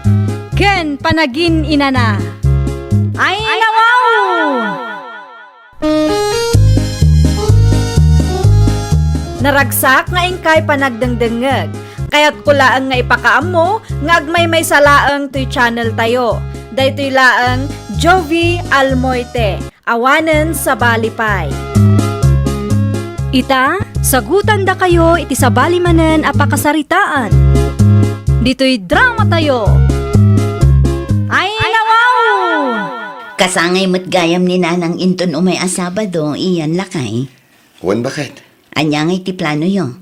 ken panagin-inana. Ay, nawaw! Naragsak nga inkay panagdengdengngeg. Kayatko laeng nga ipakaammo nga agmaymaysa laeng toy channel tayo. Daytoy laeng Jovi Almoite, awanen sabali pay. Ita, sagutandakayo iti sabali manen a pakasaritaan. Ditoy drama tayo. Ay, nawaw! Kasangay met gayam ni Nanang inton umay a Sabado, iyan lakay. Wen, baket. Ania ngay ti planoyo?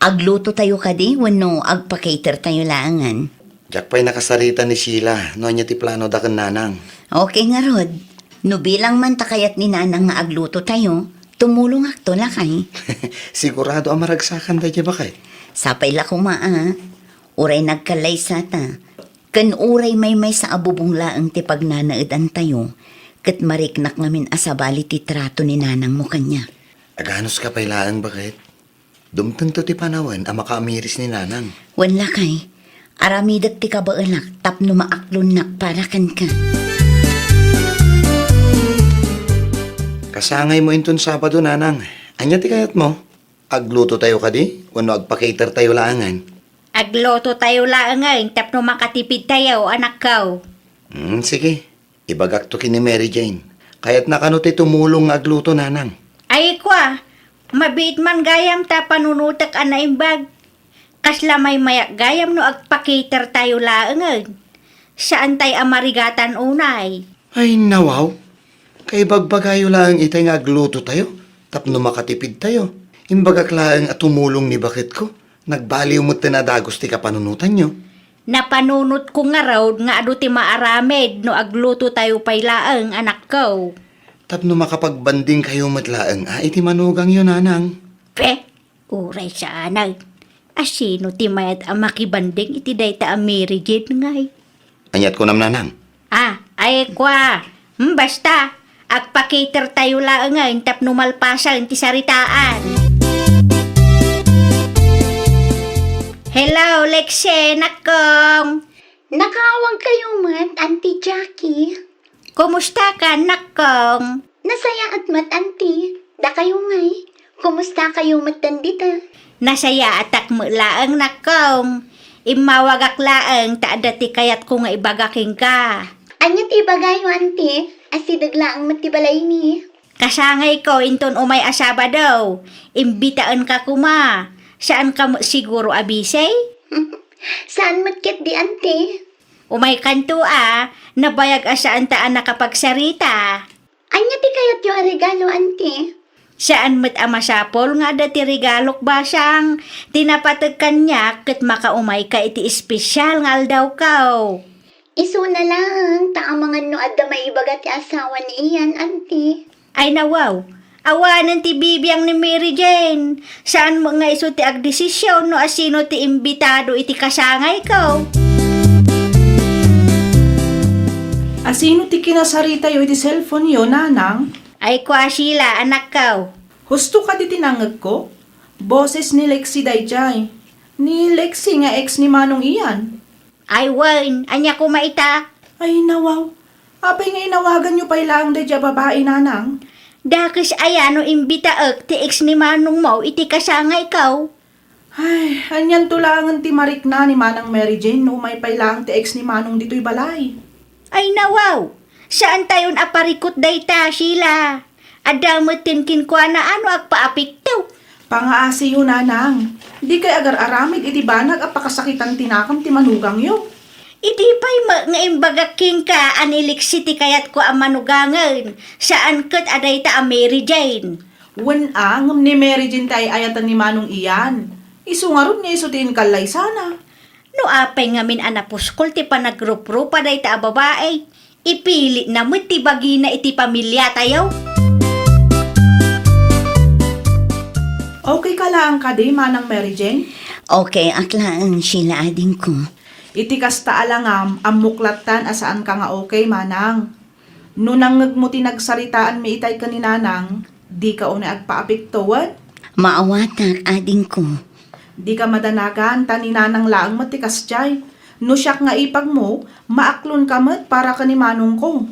Agluto tayo kadi wenno agpa-cater tayo laengen? Diak pay nakasarita ni Sheila no ania ti planoda ken Nanang. Okay ngarud. No bilang man ta kayat ni Nanang nga agluto tayo, tumulongakto, lakay. Sigurado a maragsakan daydiay, baket. Sapay la koma a. Uray nagkallaysata, ken uray maymaysa a bubong laeng ti pagnanaedantayo, ket mariknak ngamin a sabali ti trato ni nanangmo kaniak. Aganuska pay laeng, baket. Dumtengto ti panawen a makaamiris ni Nanang. Wen, lakay, aramidek ti kabaelak tapno maaklonnak para kenka. Kasangaymo inton Sabado, Nanang. Ania ti kayatmo? Agluto tayo kadi wenno agpa-cater tayo laengen? Agluto tayo laengen tapno makatipid tayo, anakko. Hmm, sige. Ibagakto ken ni Mary Jane. Kayatna kano ti tumulong nga agluto, Nanang? Ay, kua, mabiit man gayam ta panunotek a naimbag. Kasla maymayak gayam no agpa-cater tayo laengen. Saantay a marigatan unay. Ay, nawaw. Kaibagbagayo laeng itay nga agluto tayo tapno makatipid tayo. Imbagak laeng a tumulong ni baketko. Nagbaliw met ti nadagus ti kapanunotanyo. Napanunotko ngarud nga adu ti maaramid no agluto tayo pay laeng, anakko. Tapno makapagbanding kayo met laeng a iti manugangyo, Nanang. Pe, uray saanen. Asino ti mayat a makibanding iti dayta a Mary Jane ngay? Aniat kunam, Nanang? Ah, ay, kua. Hmm, basta, agpa-cater tayo laengen tapno malpasen ti saritaan. Hello, Lexie, nakkong. Nakaawag kayo met, Auntie Jackie? Kumusta ka, nakkong? Nasayaat met, anti. Dakayo ngay, kumusta kayo met dita? Nasayaatak met laeng, nakkong. Immawagak laeng ta adda ti kayatko nga ibaga kenka. Ania ti ibagayo, anti? Asideg laeng met ti balaymi. Kasangayko inton umay a Sabado. Imbitaenka koma. Saanka met siguro a busy? Saan met ketdi, anti? Umaykanto a, nabayag a saanta a nakapagsarita. Ania ti kayatyo a regalo, anti? Saan met a masapul nga adda ti regalok, basang. Ti napateg kaniak ket makaumayka iti espesial nga aldawko. Isuna laeng ta amangan no adda maibaga ti asawa ni Ian, anti. Ay, nawaw. Awanen ti bibiang ni Mary Jane. Saan met nga isu ti agdesisyon no asino ti imbitado iti kasangayko. Asino ti kinasaritayo iti cellphone-yo, nanang? Ay, kua, Sheila, anakko. Husto kadi ti nangngegko? Boses ni Lexi daydiay. Ni Lexi nga ex ni Manong Ian. Ay wen, ania koma ita? Ay, nawaw. Apay nga inawaganyo pay laeng daydiay a babai, nanang? Dakes aya no imbitaek ti ex ni manongmo iti kasangayko? Ay, anianto laengen ti marikna ni Manang Mary Jane no umay pay laeng ti ex ni Manong ditoy balay? Ay, nawaw. Saantayon a parikut dayta, Sheila. Adda met ti kenkuana a no agpaapekto. Pangaasiyo, nanang. Dikay agar-aramid iti banag a pakasakitan ti nakam ti manugangyo. Idi pay met nga imbagak kenka a ni Lexi ti kayatko a manugangen, saan ket a dayta a Mary Jane. Wen a, ngem ni Mary Jane ti ay-ayaten ni Manong Ian. Isu ngarud nga isu ti inkallaysana. No apay ngamin a napuskol ti panagruprupa dayta a babai, ipilitna met ti bagina iti pamiliatayo. Okay ka laeng kadi, Manang Mary Jane? Okay ak laeng, Sheila, adingko. Iti kasta a langam, ammok lattan a saanka nga okay, Manang. No nangngegmo ti nagsaritaanmi itay ken ni Nanang, dika unay agpaapekto wen? Maawatak, adingko. Dika madanagan, ta ni Nanang laeng met ti kasdiay. No siak nga ipagmo, maaklonka met para ken ni Manongko.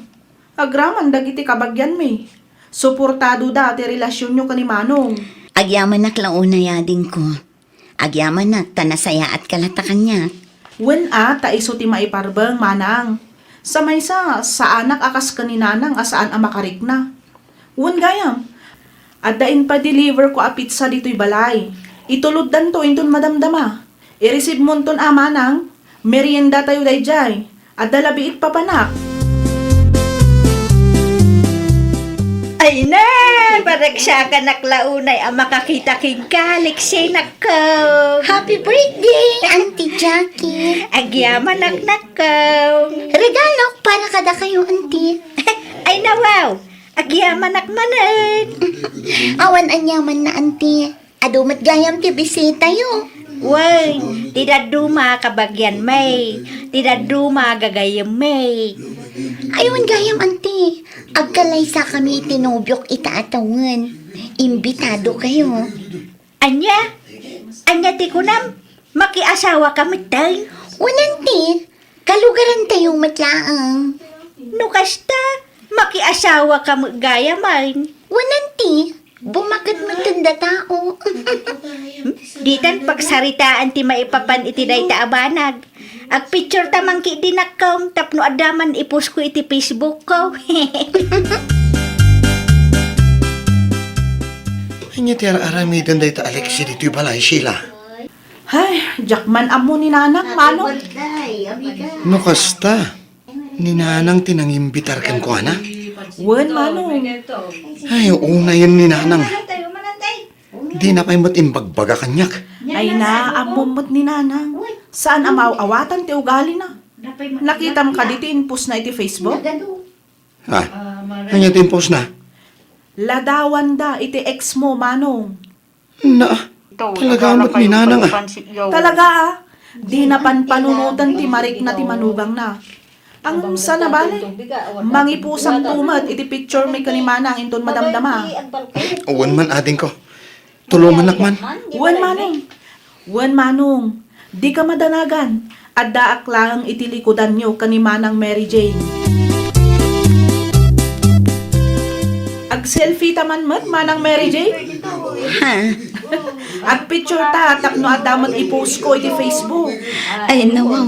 Agraman dagiti kabagianmi. Suportadoda ti relasionyo ken ni Manong. Agyamanak la unay, adingko. Agyamanak ta nasayaatka latta kaniak. Wen a, ta isu ti maiparbeng, Manang. Sa maysa, saanak a kas ken ni Nanang a saan a makarikna. Wen gayam, adda impa-deliver ko a pizza ditoy balay. Ituloddanto inton madamdama. Ireceivemonton a, Manang. Meriendatayo daydiay. Adda la biit papanak. Ay na! Paragsakan ak la unay a makakita kenka, Lexi, nakko. Happy birthday, Auntie Jackie. Agyamanak, nakko. Regalok para kadakayo, Auntie. Ay, nawaw. Agyamanak manen. Awan aniamanna, Auntie. Adu met gayam ti bisitayo. Wen, ti dadduma kabagianmi, ti dadduma gagayyemmi. Ay, wen gayam, Auntie. Agkalaysakami iti nobiok ita a tawen. Imbitadokayo. Ania? Ania ti kunam? Makiasawaka metten? Wen, Auntie. Kalugarantayo met laeng. No kasta, makiasawaka met gayam. Wen, Auntie, bumaket metten datao. Ditan pagsaritaan ti maipapan iti dayta a banag. Agpictureta man ketdi, nakko, tapno adda man ipost ko iti Facebook ko. Ania ti ar-aramiden dayta a Lexi ditoy balay, Sheila? Ay, diak man ammo ni Nanang, Manong. No kasta, ni Nanang ti nangimbitar kenkuana? Wen, Manong. Ay, unayen ni Nanang. Dina pay met imbagbaga kaniak. Ay na, ammom met ni Nanang. Saan a maaw-awatan ti ugalina. Nakitam kadi ti impostna iti Facebook? Ah, ania ti impostna? Ladawanda iti ex mo, Manong. Na, talaga met ni Nanang, ah. Talaga, ah. Dina panpanunoten ti marikna ti manugangna. Ngem saan a bale, mangipusanto met iti picture mi ken ni Manang inton madamdama. Wen man, adingko. Tulongannak man. Wen, Manong. Wen, Manong. Dika madanagan. Addaak laeng iti likudanyo ken ni Manang Mary Jane. Selfie ta man met, Manang Mary Jane? Ha? Agpicture ta tapno adda met i-post ko iti Facebook. Ay, nawaw.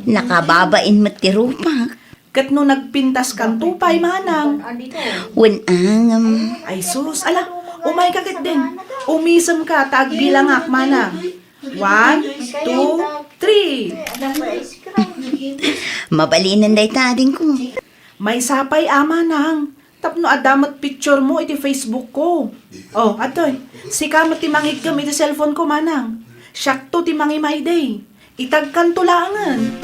Nakababain met ti rupak. Ket no nagpintas kanto pay, Manang? Wen, angam. Ay sus, ala, umay ka ketdin. Umisem ka ta agbilangak, Manang. One, two, three. Mabalinen dayta, adingko. Maysa pay a, Manang. Tapno adda met picture mo iti Facebook ko. Oh, atoy. Sika met ti mangigkem iti cellphone ko, Manang. Siakto ti mangimaydi. Itagkanto laengen.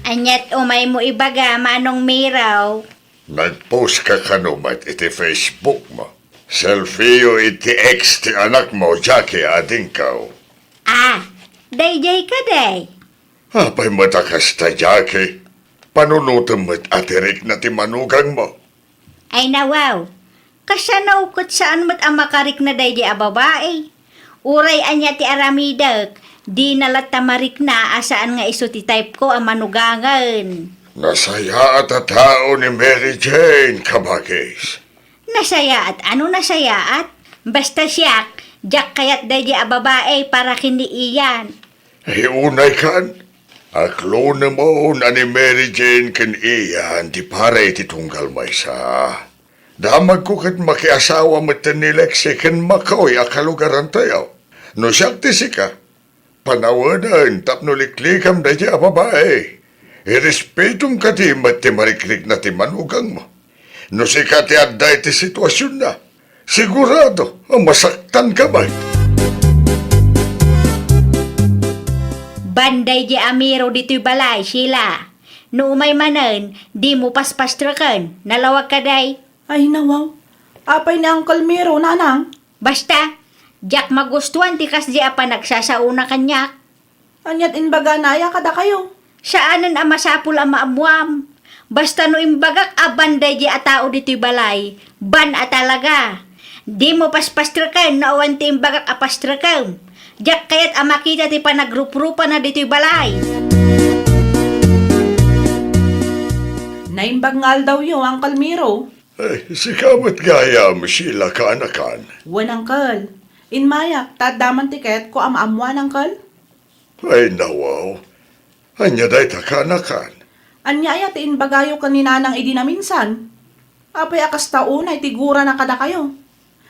Aniat umaymo ibaga, Manong Miraw? Nag-post ka kano met iti Facebook mo? Selfie-yo iti ex ti anak mo, Jackie, adingko. Ah, daydiay kadi? Apay met a kasta, Jackie? Panunotem met a ti rikna ti manugang mo. Ay nawaw, kasano ket saan met a makarikna daydiay a babai? Uray ania ti aramidek, dina latta marikna a saan nga isu ti type ko a manugangen. Nasayaat a tao ni Mary Jane, kabagis. Nasayaat? Ano nasayaat? Basta siak, diak kayat daydiay a babai para ken ni Ian. Ay, unay kan, aklonemon a ni Mary Jane ken Ian ti para iti tunggal maysa. Damagko ket makiasawa metten ni Lexi ken Makoy a kalugarantayo. No siak ti sika, panaweden tapno liklikam daydiay a babai. Irespetom kadi met ti marikrikna ti manugangmo. No sika ti adda iti situasionna, sigurado a masaktanka met. Ban daydiay a Miro ditoy balay, Sheila. No umay manen, dimo paspastreken. Nalawag kadi? Ay, nawaw. Apay ni Uncle Miro, Nanang? Basta, diak magustuan ti kasdiay a panagsasaona kaniak. Aniat imbagana aya kadakayo? Saanen a masapul a maammuam. Basta no imbagak a ban daydiay a tao ditoy balay, ban a talaga. Dimo paspastreken no awan ti imbagak a pastrekem. Diak kayat a makita ti panagruprupana ditoy balay. Naimbag nga aldawyo, Uncle Miro. Ay, sika met gayam, Sheila, kaanakan. Wen, Uncle. Immayak, ta adda man ti kayatko a maammuan, Uncle. Ay, nawaw. Ania dayta, kaanakan? Ania aya ti imbagayo ken ni Nanang idi naminsan? Apay a kasta unay ti gurana kadakayo?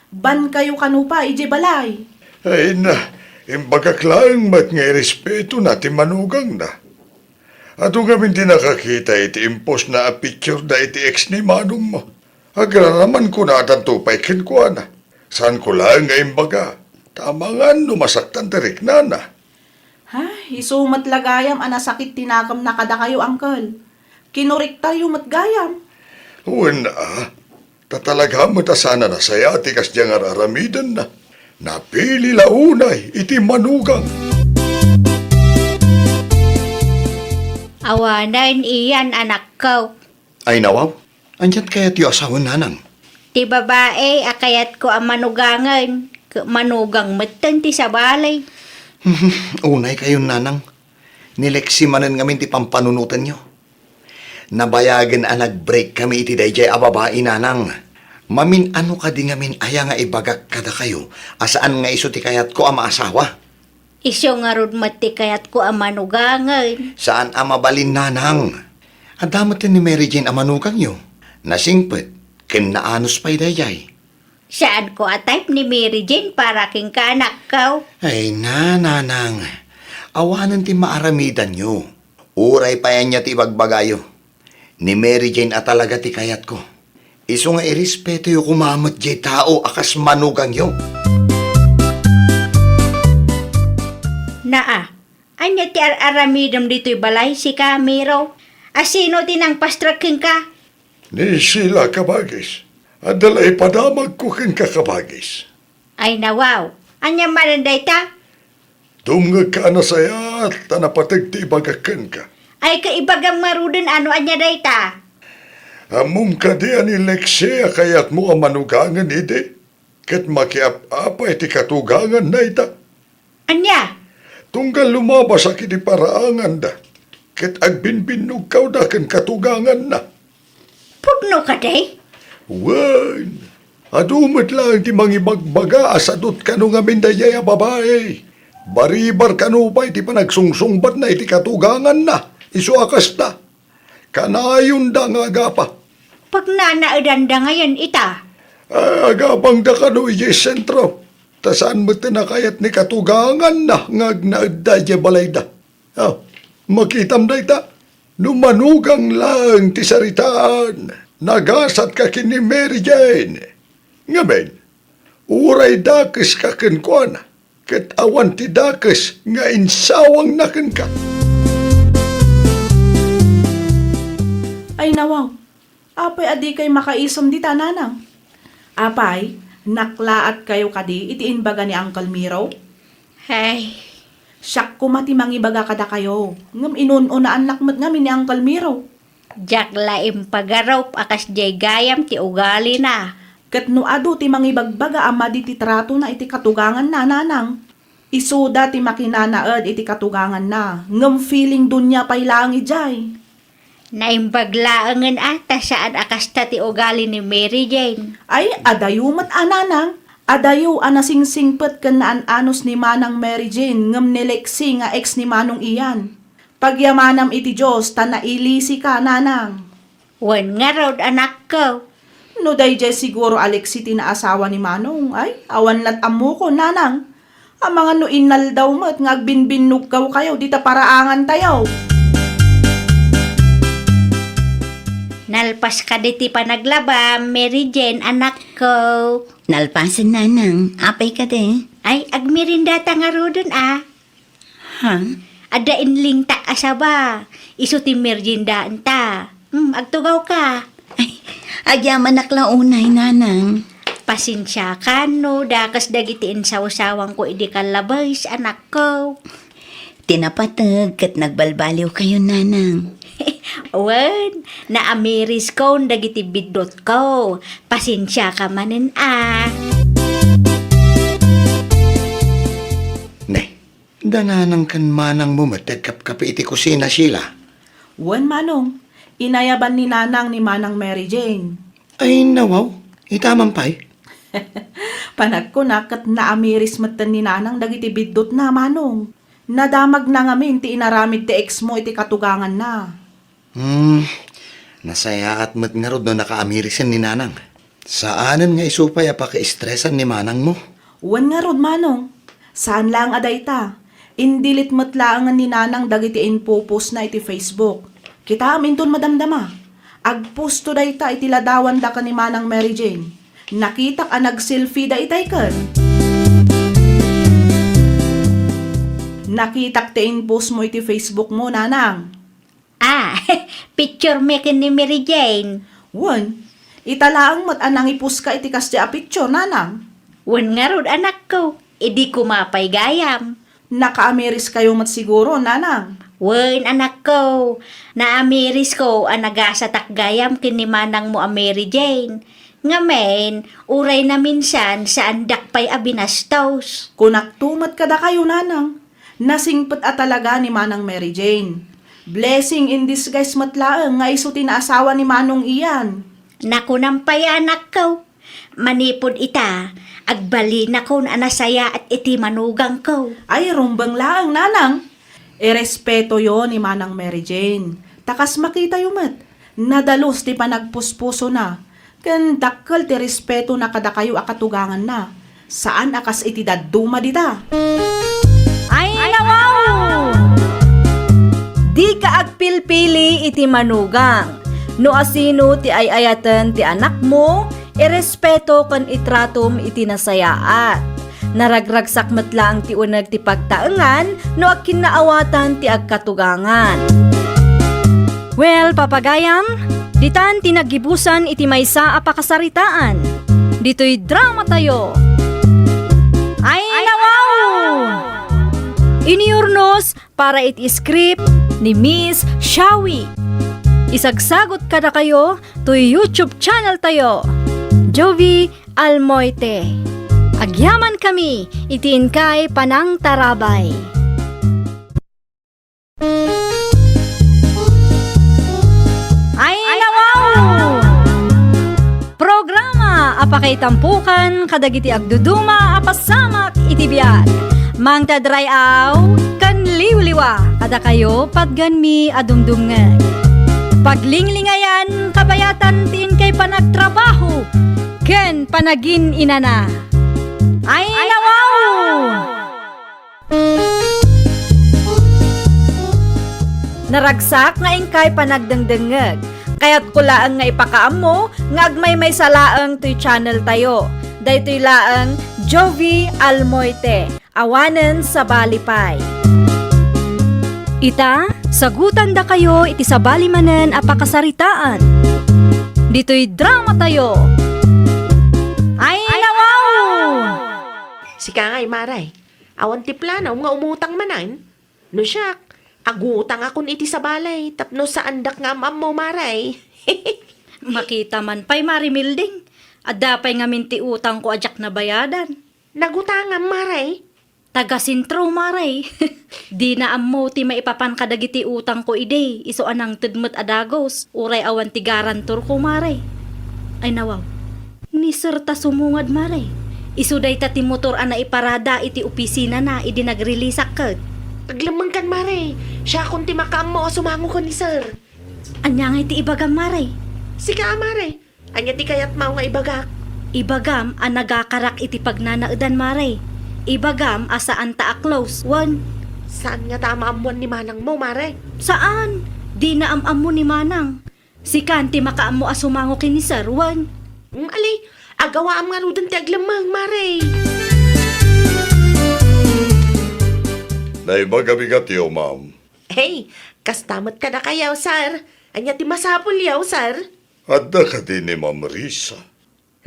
Bankayo kano pay idiay balay. Ay na, imbagak laeng met nga irespetona ti manugangna. Adu ngamin ti nakakita iti impostna a pictureda iti ex ni manongmo. Agraraman ko a addanto pay kenkuana. Saanko laeng nga imbaga, ta amangan no masaktan ti riknana. Ay, isu met la gayam a nasakit ti nakemna kadakayo, Uncle. Kinurektayo met gayam. Wen a, ta talaga met a saan a nasayaat ti kasdiay nga ar-aramidenna. Napili la unay iti manugang. Awanen, Ian, anakko. Ay, nawaw, aniat kayatyo a sawen, Nanang? Ti babai a kayatko a manugangen, ket manugang metten ti sabali. Unay kayon, Nanang. Ni Lexi manen ngamin ti pampanunotenyo. Nabayagen a nag-break kami iti daydiay a babai, Nanang. Mamin-ano kadi ngamin aya nga ibagak kadakayo a saan nga isu ti kayatko a maasawa? Isu ngarud met ti kayatko a manugangen. Saan a mabalin, Nanang. Adda met ni Mary Jane a manugangyo. Nasingpet, ken naanus pay daydiay. Saanko a type ni Mary Jane para kenka, anakko. Ay na, Nanang. Awanen ti maaramidanyo. Uray pay ania ti ibagbagayo. Ni Mary Jane a talaga ti kayatko. Isu nga irespetoyo koma met diay tao a kas manugangyo. Naa, ania ti ar-aramidem ditoy balay, sika, Miro? A sino ti nangpastrek kenka? Ni Sheila, kabagis. Adda la ipadamagko kenka, kabagis. Ay, nawaw. Ania manen dayta? Dumngegka a nasayaat ta napateg ti ibagak kenka. Ay, kaibagam ngaruden a no ania dayta? Ammom kadi a ni Lexi a kayatmo a manugangen idi? Ket makiap-apay ti katuganganna ita? Ania? Tunggal lumabasak iti paraanganda, ket agbinnbinnugkawda ken katuganganna. Pudno kadi? Wen, adu met laeng ti mangibagbaga a sadot kano ngamin daydiay a babai. Baribar kano pay ti panagsungsungbatna iti katuganganna, isu a kasta. Kanayonda nga agapa. Pagnanaedanda ngayen ita? Ah, agapangda kano idiay sentro. Ta saan met ti nakayat ni katuganganna nga agnaedda idiay balayda. Ah, makitam dayta? No manugang laeng ti saritaan, nagasatka ken ni Mary Jane. Ngamin, uray dakeska kenkuana, ket awan ti dakes nga insawangna kenka. Ay, nawaw. Apay a dikay makaisem dita, nanang? Apay, naklaatkayo kadi iti imbaga ni Uncle Miro? Ay. Siak koma ti mangibaga kadakayo, ngem inun-unaannak met ngamin ni Uncle Miro. Diak la impagarup a kasdiay gayam ti ugalina. Ket no adu ti mangibagbaga a madi ti tratona iti katuganganna, nanang, isuda ti makinanaed iti katuganganna, ngem feeling dunia pay laeng idiay. Naimbag laengen a ta saan a kasta ti ugali ni Mary Jane. Ay, adayo met a, nanang. Adayo a nasingsingpet ken naan-anos ni Manang Mary Jane ngem ni Lexi nga ex ni Manong Ian. Pagyamanam iti Dios ta nailisika, nanang. Wen ngarud, anakko. No daydiay siguro a Lexi ti naasawa ni Manong, ay, awan lat ammokon, nanang. Amangan no inaldaw met nga agbinbinnogkawkayo dita paraangantayo. Nalpas kadi ti panaglabam, Mary Jane, anakko. Nalpasen, nanang. Apay kadi? Ay, agmerendata ngaruden a. Ha? Adda inlingtak a saba. Isu ti meriendaenta. Hmm, agtugawka. Ay, agyamanak la unay, nanang. Pasensiakan no dakes dagiti insawsawangko idi kallabes, anakko. Ti napateg ket nagbalbaliwkayo, nanang. Wen, naamiriskon dagiti biddutko. Pasensiaka manen a. Ne, da nanang ken manangmo met ti agkapkapi iti kusina, Sheila? Wen, manong. Inayaban ni nanang ni Manang Mary Jane. Ay, nawaw. Ita man pay? Panagkunak ket naamiris metten ni nanang dagiti biddutna, manong. Nadamagna ngamin ti inaramid ti ex mo iti katuganganna. Hmm, nasayaat met ngarud no nakaamirisen ni nanang. Saanen nga isu pay a pakiistresan ni manangmo. Wen ngarud, manong. Saan laeng a dayta. Indilit met laengen ni nanang dagiti impo-postna iti Facebook. Kitaem inton madamdama. Agposto dayta iti ladawanda ken ni Manang Mary Jane. Nakitak a nagselfie da itay ken. Nakitak ti impost mo iti Facebook mo, nanang. Ah, picture mi ken ni Mary Jane. Wen, ita laeng met a nangiposka iti kasdi a picture, nanang. Wen ngarud, anakko, idi koma pay gayam. Nakaamiriskayo met siguro, nanang. Wen, anakko, naamirisko a nagasatak gayam ken ni manangmo a Mary Jane. Ngamin, uray naminsan, saandak pay a binastos. Kunakto met kadakayo, nanang. Nasingpet a talaga ni Manang Mary Jane. Blessing in disguise met laeng nga isu ti naasawa ni Manong Ian. Nakunam pay, anakko. Manipud ita, agbalinakon a nasayaat iti manugangko. Ay, rumbeng laeng, nanang. Irespetoyo ni Manang Mary Jane. Ta kas makitayo met, nadalus ti panagpuspusona, ken dakkel ti respetona kadakayo a katuganganna. Saan a kas iti dadduma dita. Ay, nawaw! Dika agpilpili iti manugang. No asino ti ay-ayaten ti anakmo, irespeto ken itratom iti nasayaat. Naragragsak met laeng ti uneg ti pagtaengan no agkinnaawatan ti agkatugangan. Well, papagayam, ditan ti naggibusan iti maysa a pakasaritaan. Ditoy dramatayo. Ay, nawaw! Inurnos para iti script ni Miss Shawi. Isagsagot kadakayo toy YouTube channel tayo, Jovie Almoite. Agyaman kami iti inkay panangtarabay. Ay, nawaw! Pakaitampokan kadagiti agduduma a pasamak iti biag. Mangted ray-aw ken liwliwa kadakayo patgenmi a dumdumngeg. Paglinglingayan kabayatan ti inkay panagtrabaho ken panagin-inana. Ay, nawaw! Naragsak nga inkay panagdengdengngeg. Kayatko laeng nga ipakaammo nga agmaymaysa laeng toy channel tayo. Daytoy laeng Jovie Almoite, awanen sabali pay. Ita, sagutandakayo iti sabali manen a pakasaritaan. Ditoy drama tayo. Ay, nawaw! Sika ngay, Maray. Awan ti plano nga umutang manen? No siak, agutangakon iti sabali tapno saandak nga am-ammo, Maray. Makita man pay, Mari Milding. Adda pay ngamin ti utangko a diak nabayadan. Nagutangam, Maray? Taga sentro, Maray. Dina ammo ti maipapan kadagiti utangko idi, isu a nangted met a dagus, uray awan ti garantorko, Maray. Ay, nawaw. Ni Sir ta sumungad, Maray. Isu dayta ti motor a naiparada iti opisinana idi nagrilisak ket. Aglemmengkan, Maray. Siakon ti makaammo a sumango ken ni Sir. Ania ngay ti ibagam, Maray? Sika a, Maray. Ania ti kayatmo nga ibagak? Ibagam a nagakarak iti pagnanaedan, Maray. Ibagam a saan ta a close, wen. Saan ngata a maammuan ni manangmo, Maray? Saan. Dina am-ammo ni manang. Sikan ti makaammo a sumango ken ni Sir, wen? Mm, ali, agawaam ngaruden ti aglemmeng, Maray. Naimbag a bigatyo, ma'am. Hey, kasta met kadakayo, Sir. Ania ti masapulyo, Sir? Adda kadi ni Ma'am Risa?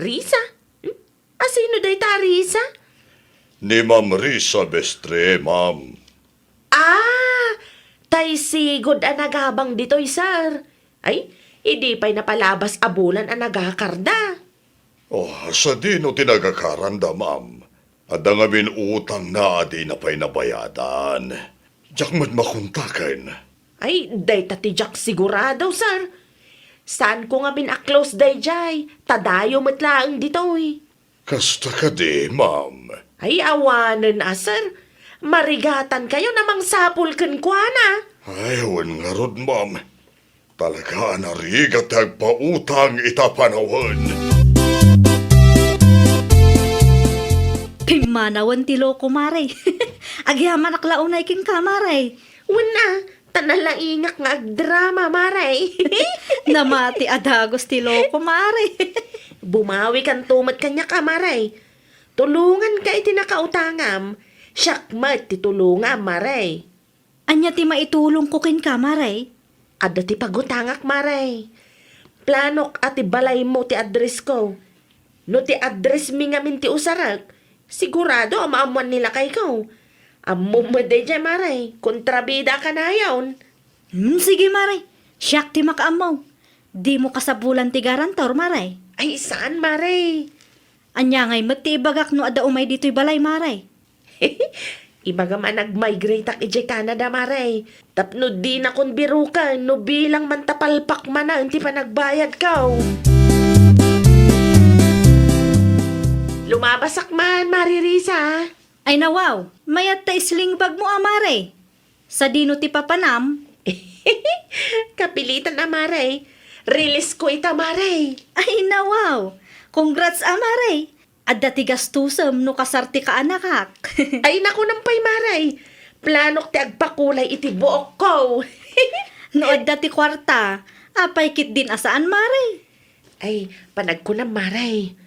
Risa? Hmm? A sino dayta a Risa? Ni Ma'am Risa Bestre, ma'am. Ah! Tay sigud a nagabang ditoy, sir. Ay, idi pay napalabas a bulan a nagakarda. Oh, sadino ti nagakaranda, ma'am? Adda ngamin utangna a dina pay nabayadan. Diak met makontaken. Ay, dayta ti diak sigurado, sir. Saanko ngamin a close daydiay, ta dayo met laeng ditoy. Kasta kadi, ma'am? Ay, awanen a, sir. Marigatankayon a mangsapul kenkuana. Ay, wen ngarud, ma'am. Talaga a narigat ti agpautang ita panawen. Pimmanawen ti loko, Mare. Agyamanak la unay kenka, Mare. Wen a, ta nalaingak nga agdrama, Mare. Namati a dagus ti loko, Mare. Bumawikanto met kaniak a, Mare. Tulonganka iti nakautangam. Siak met ti tulongam, Mare. Ania ti maitulongko kenka, Mare? Adda ti pagutangak, Mare. Planok a ti balaymo ti addressko. No ti addressmi ngamin ti usarek, sigurado a maammoan ni lakayko. Ammom met daydiay, Mare. Kontrabida a kanayon. Hmm, sige, Mare. Siak ti makaammo. Dimo kasapulan ti garantor, Mare? Ay, saan, Mare. Ania ngay met ti ibagak no adda umay ditoy balay, Mare? Ibagam a nag-migrateak idiay Canada, Mare. Tapno dinakon biroken no bilang mantapalpak manen ti panagbayadko. Lumabasak man, Mare Risa. Ay, nawaw, mayat ta sling bagmo a, Mare. Sadino ti papanam? Kapilitan a, Mare. Release ko ita, Mare. Ay, nawaw. Congrats a, Mare. Adda ti gastusem no kasar ti kaanakak. Ay, nakunam pay, Mare. Planok ti agpakulay iti buokko. No adda ti kuarta, apay ketdin a saan, Mare? Ay, panagkunam, Mare.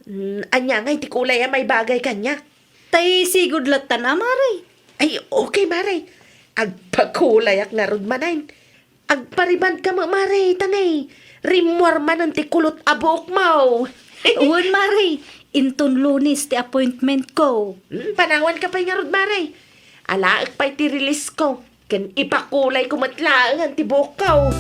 Mm, ania ngay ti kulay a maibagay kaniak? Tay sigud lattan a, Mare. Ay, okay, Mare. Agpakulayak ngarud manen. Agparibandka met, Mare, ta ngay, rimmuar manen ti kulot a buokmo. Wen, Mare, inton Lunes ti appointmentko. Hmm, panawanka pay ngarud, Mare. Alaek pay ti release ko, ken ipakulayko met laengen ti buokko.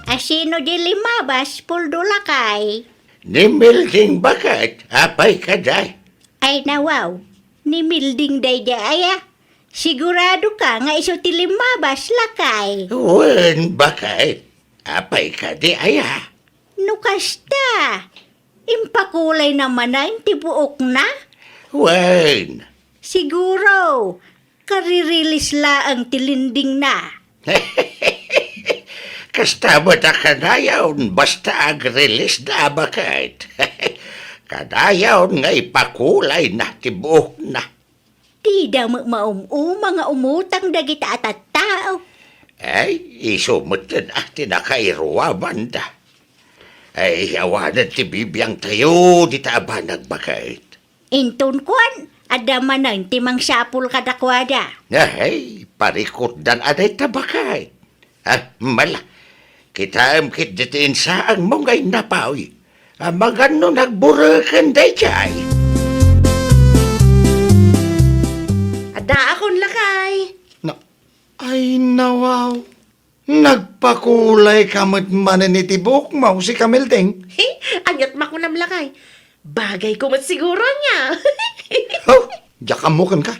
Asino di limabas, Puldo lakay? Ni Milding baket, apay kadi? Ay, nawaw, ni Milding daydi aya. Siguradoka nga isu ti limmabas, lakay? Wen, baket. Apay kadi aya? No kasta, impakulayna manen ti buokna? Wen. Siguro, karirilis laeng ti lindingna. Kasta met a kanayon, basta agrilisda a baket. Kanayon nga ipakulayna ti buokna. Dida met maum-uma nga umutang dagita a tattao. Ay, isu metten a ti nakairuamanda. Ay, awanen ti bibiangtayo dita a banag baket. Inton kuan, adda manen ti mangsapul kadakuada. Ay, parikutdan a dayta baket. Ah, mala, kitaem ketdi ti insaangmo nga innapaw. Amangan no nagbureken daydiay. Addaakon, lakay. Na, ay, nawaw. Nagpakulayka met manen iti buokmo, si Kamilding. He, aniat makunam, lakay. Bagayko met siguro ania. Oh, diak ammo kenka.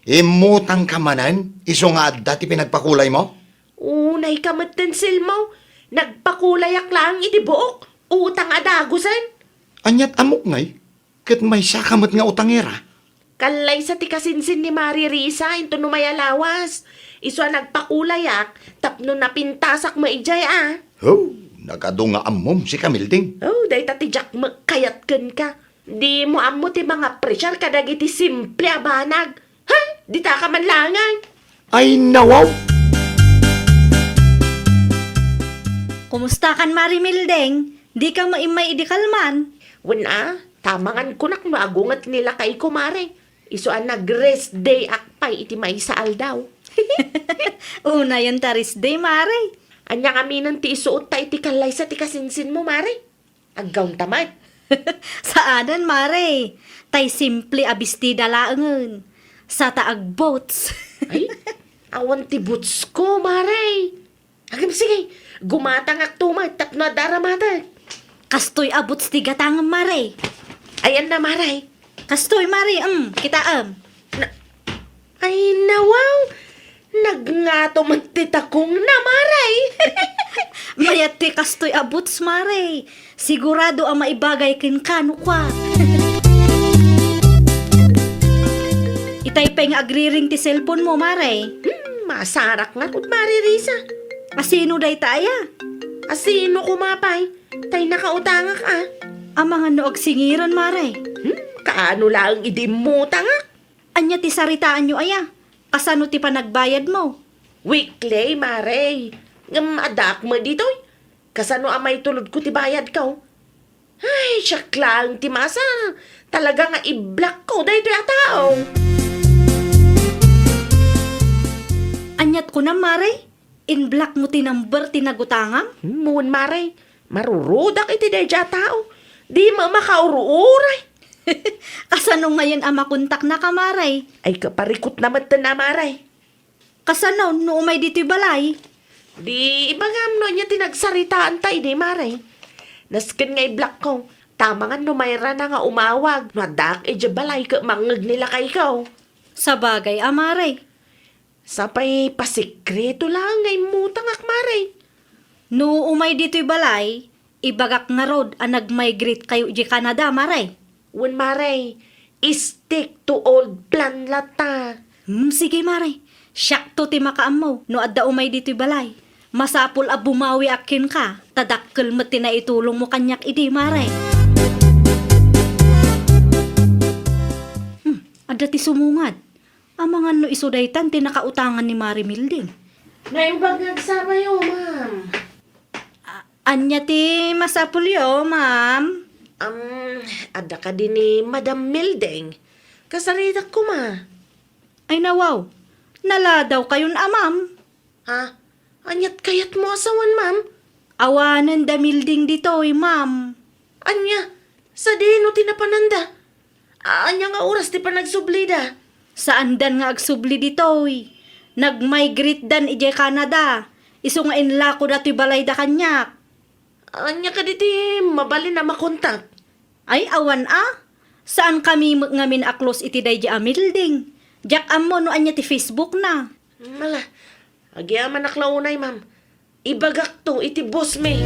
Immutangka manen, isu nga adda ti pinagpakulaymo? Unayka metten, Silmo. Nagpakulayak laeng iti buok. Utang a dagusen. Aniat ammok ngay? Ket maysaka met nga utangera? Kallaysa ti kasinsin ni Mari Risa inton umay a lawas. Isu a nagpakulayak tapno napintasak met idiay a. Oh, nagadu nga ammom si Kamilding. Oh, dayta ti diak met kayat kenka. Dimo ammo ti mangapresiar kadagiti simple a banag. Ha? Ditaka man laeng. Ay, nawaw! Kumustakan, Mari Milding? Dika met immay idi kalman? Wen a, tamangan kunak no agunget ni lakayko, Mari. Isu a nag-rest day ak pay iti maysa aldaw. Unayen ta rest day, Mari. Ania ngaminen ti isuotta iti kallaysa ti kasinsinmo, Mari? Aggawnta met. Saanen, Mare. Tay simple a bestida laengen. Sata agboots. Ay, awan ti bootsko, Mare. Agem, sige, gumatangakto met tapno adda aramatek. Kastoy a boots ti gatangem, Mare. Ayanna, Mare. Kastoy, Mare, em, kitaem. Na, ay, nawaw! Nagngato met ti takongna, Mare! Mayat ti kastoy a boots, Mare. Sigurado a maibagay kenka no kua. Itay pay nga agriring ti cellphone mo, Mare. Hmm, masarak ngarud, Mare Risa. Asino dayta aya? Asino koma pay? Tay nakautangak a. Amangan no agsingiran, Mare. Hmm, kaano laeng idi immutangak? Ania ti saritaanyo aya? Kasano ti panagbayadmo? Weekly, Mare. Ngem addaak met ditoy. Kasano a maitulodko ti bayadko? Ay, siak laeng ti maasar. Talaga nga i-blockko daytoy a tao. Aniat kunam, Mare? In-blockmo ti number ti nagutangam? Hmm, wen, Mare. Marurudak iti daydiay a tao. Dimo makaururay. Kasano ngayen a makontaknaka, Mare? Ay, kaparikutna metten a, Mare. Kasano no umay ditoy balay? Di ibagam no ania ti nagsaritaanta idi, Mare. Nasken nga i-blockko. Tamangan no mayrana nga umawag no addaak idiay balay ket mangngeg ni lakayko. Sabagay a, Mare. Sapay pasikreto laeng nga immutangak, Mare. No umay ditoy balay, ibagak ngarud a nag-migrate kayo idiay Canada, Mare. Wen, Mare, stick to old plan latta. Hmm, sige, Mare. Siakto ti makaammo no adda umay ditoy balay. Masapul a bumawiak kenka, ta dakkel met ti naitulongmo kaniak idi, Mare. Hmm, adda ti sumungad. Amangan no isu daytan ti nakautangan ni Mare Milding. Naimbag nga agsarayo, ma'am. A-, ania ti masapulyo, ma'am? Am, adda kadi ni Madam Milding? Kasaritak koma. Ay, nawaw. Naladaw kayon a, ma'am. Ha? Aniat kayatmo a sawen, ma'am? Awanen da Milding ditoy, ma'am. Ania? Sadino ti napananda? Ania nga oras ti panagsublida? Saandan nga agsubli ditoy. Nag-migrate dan idiay Canada. Isu nga inlakoda toy balayda kaniak. Ania kadi ti mabalin a makontak? Ay, awan a. Saan kami met ngamin a close iti daydi a Milding. Diak ammo no ania ti Facebook na. Mala, agyamanak la unay, ma'am. Ibagakto iti boss mi.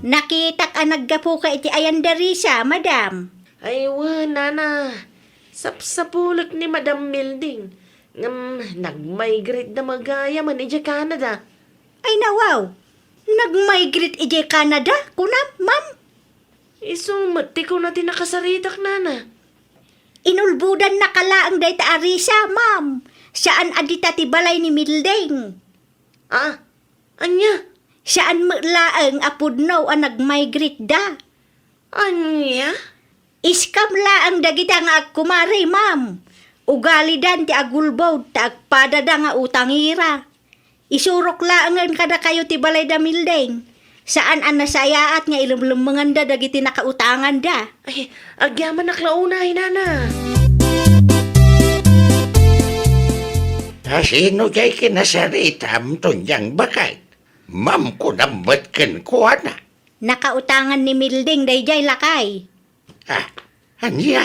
Nakitak a naggapuka iti ayan da Risa, madam. Ay, wen, nana. Sapsapulek ni Madam Milding. Ngem nagmigrate da met gayam idiay Canada. Ay, nawaw. Nagmigrate idiay Canada, kunam, ma'am? Isu met ti kuna ti nakasaritak, nana. Inulbodannaka laeng dayta a Risa, ma'am. Saan a dita ti balay ni Milding. Ah, ania? Saan met laeng a pudno a nagmigrate da. Ania? Scam laeng dagita nga agkumare, ma'am. Ugalidan ti agulbod ta agpadada nga utangira. Isurok laengen kadakayo ti balay da Milding. Saan a nasayaat nga ilemlemmenganda dagiti nakautanganda. Ay, agyamanak la unay, nana. Asino jay kinasaritam, Tonyang, baket? Ma'am, kunam met kenkuana. Nakautangan ni Milding dayjay, lakay. Ah, ania?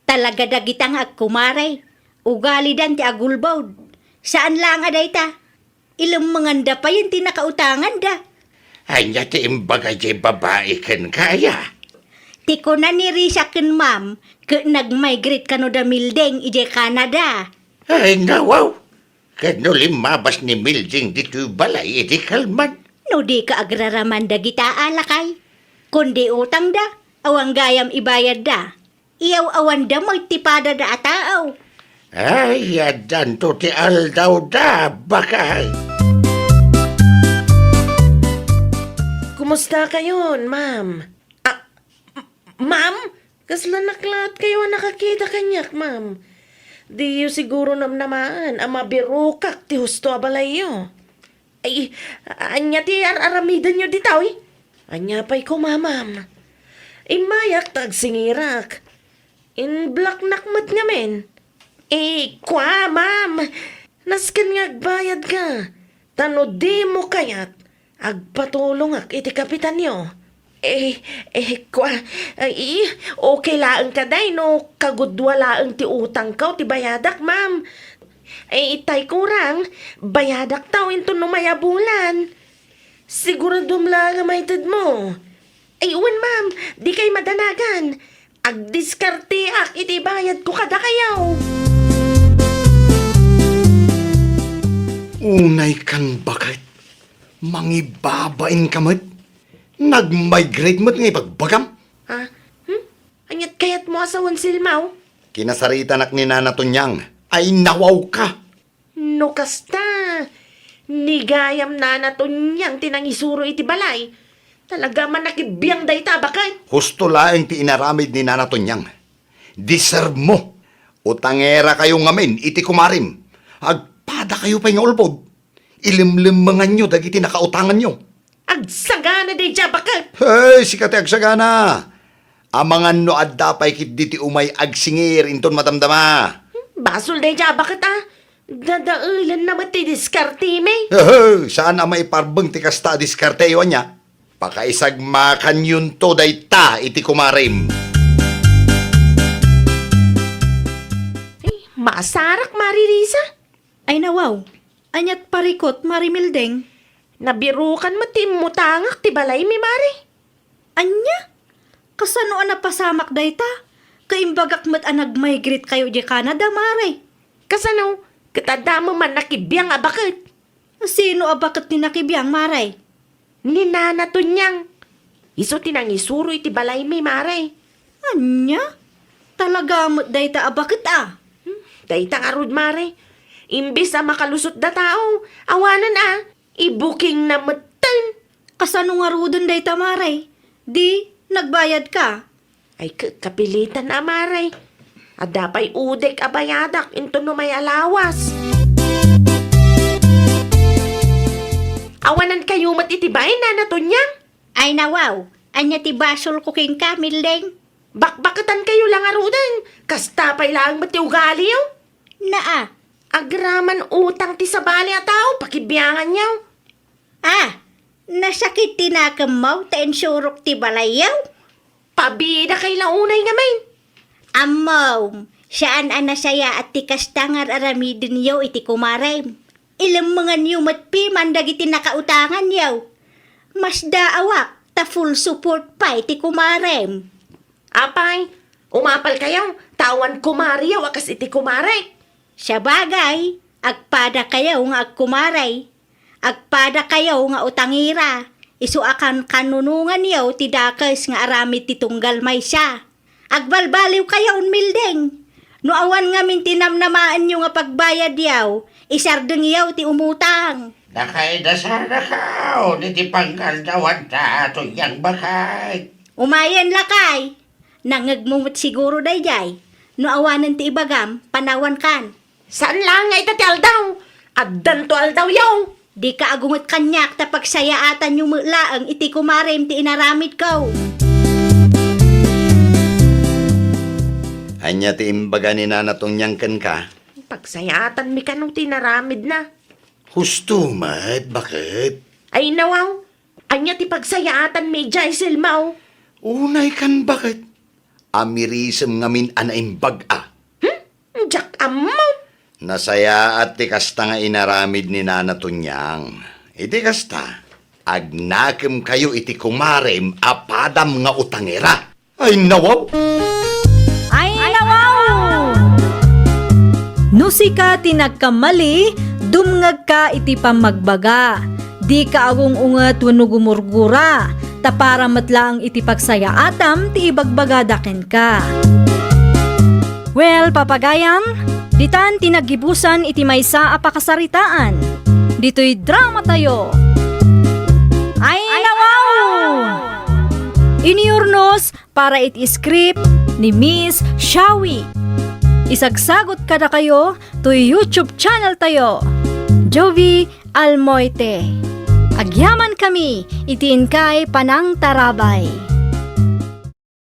Talaga dagita nga agkumare, ugalidan ti agulbod. Saan laeng a dayta, ilemmenganda payen ti nakautanganda. Ania ti imbaga diay babai kenka, aya? Ti kuna ni Risa ken ma'am, ket nagmigrate kano da Milding idiay Canada. Ay, nawaw! Ket no limmabas ni Milding ditoy balay iti kalman. No dika agraraman dagita a lakay, kundi utangda, awan gayam ibayadda. Iyaw-awanda met ti padada a tao. Ay, addanto ti aldawda, baket. Kumusta kayon, ma'am? Ah, m-, ma'am? Kasla naklaat kayo a nakakita kaniak, ma'am. Diyo siguro namnamaan a mabirokak ti husto a balayyo. Ay, ania ti ar-aramidenyo ditoy? Ania pay koma, ma'am? Immayak ta agsingirak. Inblaknak met ngamin. Eh, kua, ma'am. Nasken nga agbayadka. Ta no dimo kayat, agpatulongak iti kapitanyo. Eh, eh, kua, ay, okay laeng kadi no kagudua laeng ti utangko ti bayadak, ma'am. Eh, itay kurang, bayadak taw inton umay a bulan. Siguradom laeng a maitedmo. Ay, wen, ma'am, dikay madanagan. Agdiskarteak iti bayadko kadakayo. Unay kan baket, mangibabain ka met. Nagmigrate met nga ibagbagam. Ah, hmm? Aniat kayatmo a sawen, Silmaw? Kinasaritanak ni Nana Tonyang. Ay, nawaw ka. No kasta, ni gayam Nana Tonyang ti nangisuro iti balay. Talaga man nakibiang dayta a baket. Husto laeng ti inaramid ni Nana Tonyang. Deserve mo. Utangerakayo ngamin iti kumarem. Agpadakayo pay nga ulbod. Ilemlemmenganyo dagiti nakautanganyo. Agsagana daydiay a baket. Hey, sika ti agsagana. Amangan no adda pay ketdi ti umay agsingir inton madamdama. Basol daydiay a baket a. Dadaelenna met ti diskartemi. Hey, saan a maiparbeng ti kasta a diskarteyo, ania? Pakaisagmakanyonto dayta iti kumarem. Ay, maasarak, Mari Risa. Ay, nawaw. Aniat parikut, Mari Milding? Nabirukan met ti immutangak ti balaymi, Mari. Ania? Kasano a napasamak dayta? Ket imbagak met a nagmigrate kayo idiay Canada, Mari. Kasano? Ket adda man nakibiang a baket. Sino a baket ti nakibiang, Mari? Ni Nana Tonyang. Isu ti nangisuro iti balaymi, Mari. Ania? Talaga met dayta a baket a? Hmm, dayta ngarud, Mari. Imbes a makalusotda tao, awanen a, ibukingna metten. Kasano ngaruden dayta, Mari? Di, nagbayad ka? Ay, ka-, kapilitan a, Mari. Adda pay udek a bayadak inton no may alawas. Awanan kayo met iti bain, Nana Tonyang? Ay, nawaw, ania ti basolko kenka, Milding? Bakbaketan kayo la ngaruden. Kasta pay laeng met ti ugaliyo. Naa. Agraman utang ti sabali a tao, pakibianganyo. Ah, nasakit ti nakemmo ta insurok ti balayyo? Pabida kay la unay ngamin. Ammom, saan a nasayaat ti kasta nga ar-aramidenyo iti kumarem. Ilemmenganyo met piman dagiti nakautanganyo. Masdaawak, ta full support pay ti kumarem. Apay, umapalkayo, ta awan kumariyo a kas iti kumarek. Sabagay, agpadakayo nga agkumarey. Agpadakayo nga utangera, isu a kankannunonganyo ti dakes nga aramid ti tunggal maysa. Agbalbaliwkayo unmildeng. No awan ngamin ti namnamaenyo nga pagbayadyo, isardengyo ti umutang. Nakaidasarakaw iti pangkardawanta, Tonyang bakay. Umayen, lakay. Nangngegmo met siguro daydiay. No awanen ti ibagam, panawankan. Saan laeng nga ita ti aldaw? Addanto aldawyo. Dika agunget kaniak ta pagsayaatanyo met laeng iti kumarem ti inaramidko. Ania ti imbaga ni Nana Tonyang kenka? Pagsayaatanmi kano ti inaramidna. Husto met, baket? Ay, nawaw. Ania ti pagsayaatanmi idiay, Selma? Unay kan, baket? Amirisem ngamin a naimbag a. Hmm? Diak ammo. Nasayaat ti kasta nga inaramid ni Nana Tonyang. Iti kasta, agnakemkayo iti kumarem a padam nga utangera. Ay, nawaw! Ay, nawaw! No sika ti nagkamali, dumngegka iti pammagbaga. Dika agung-unget wenno gumurgura, ta para met laeng iti pagsayaatam ti ibagbagada kenka. Well, papagayam, ditan ti naggibusan iti maysa a pakasaritaan. Ditoy dramatayo. Ay, nawaw! Inurnos para iti script ni Miss Shawi. Isagsagot kadakayo toy YouTube channel tayo, Jovi Almoite. Agyamankami iti inkay panangtarabay.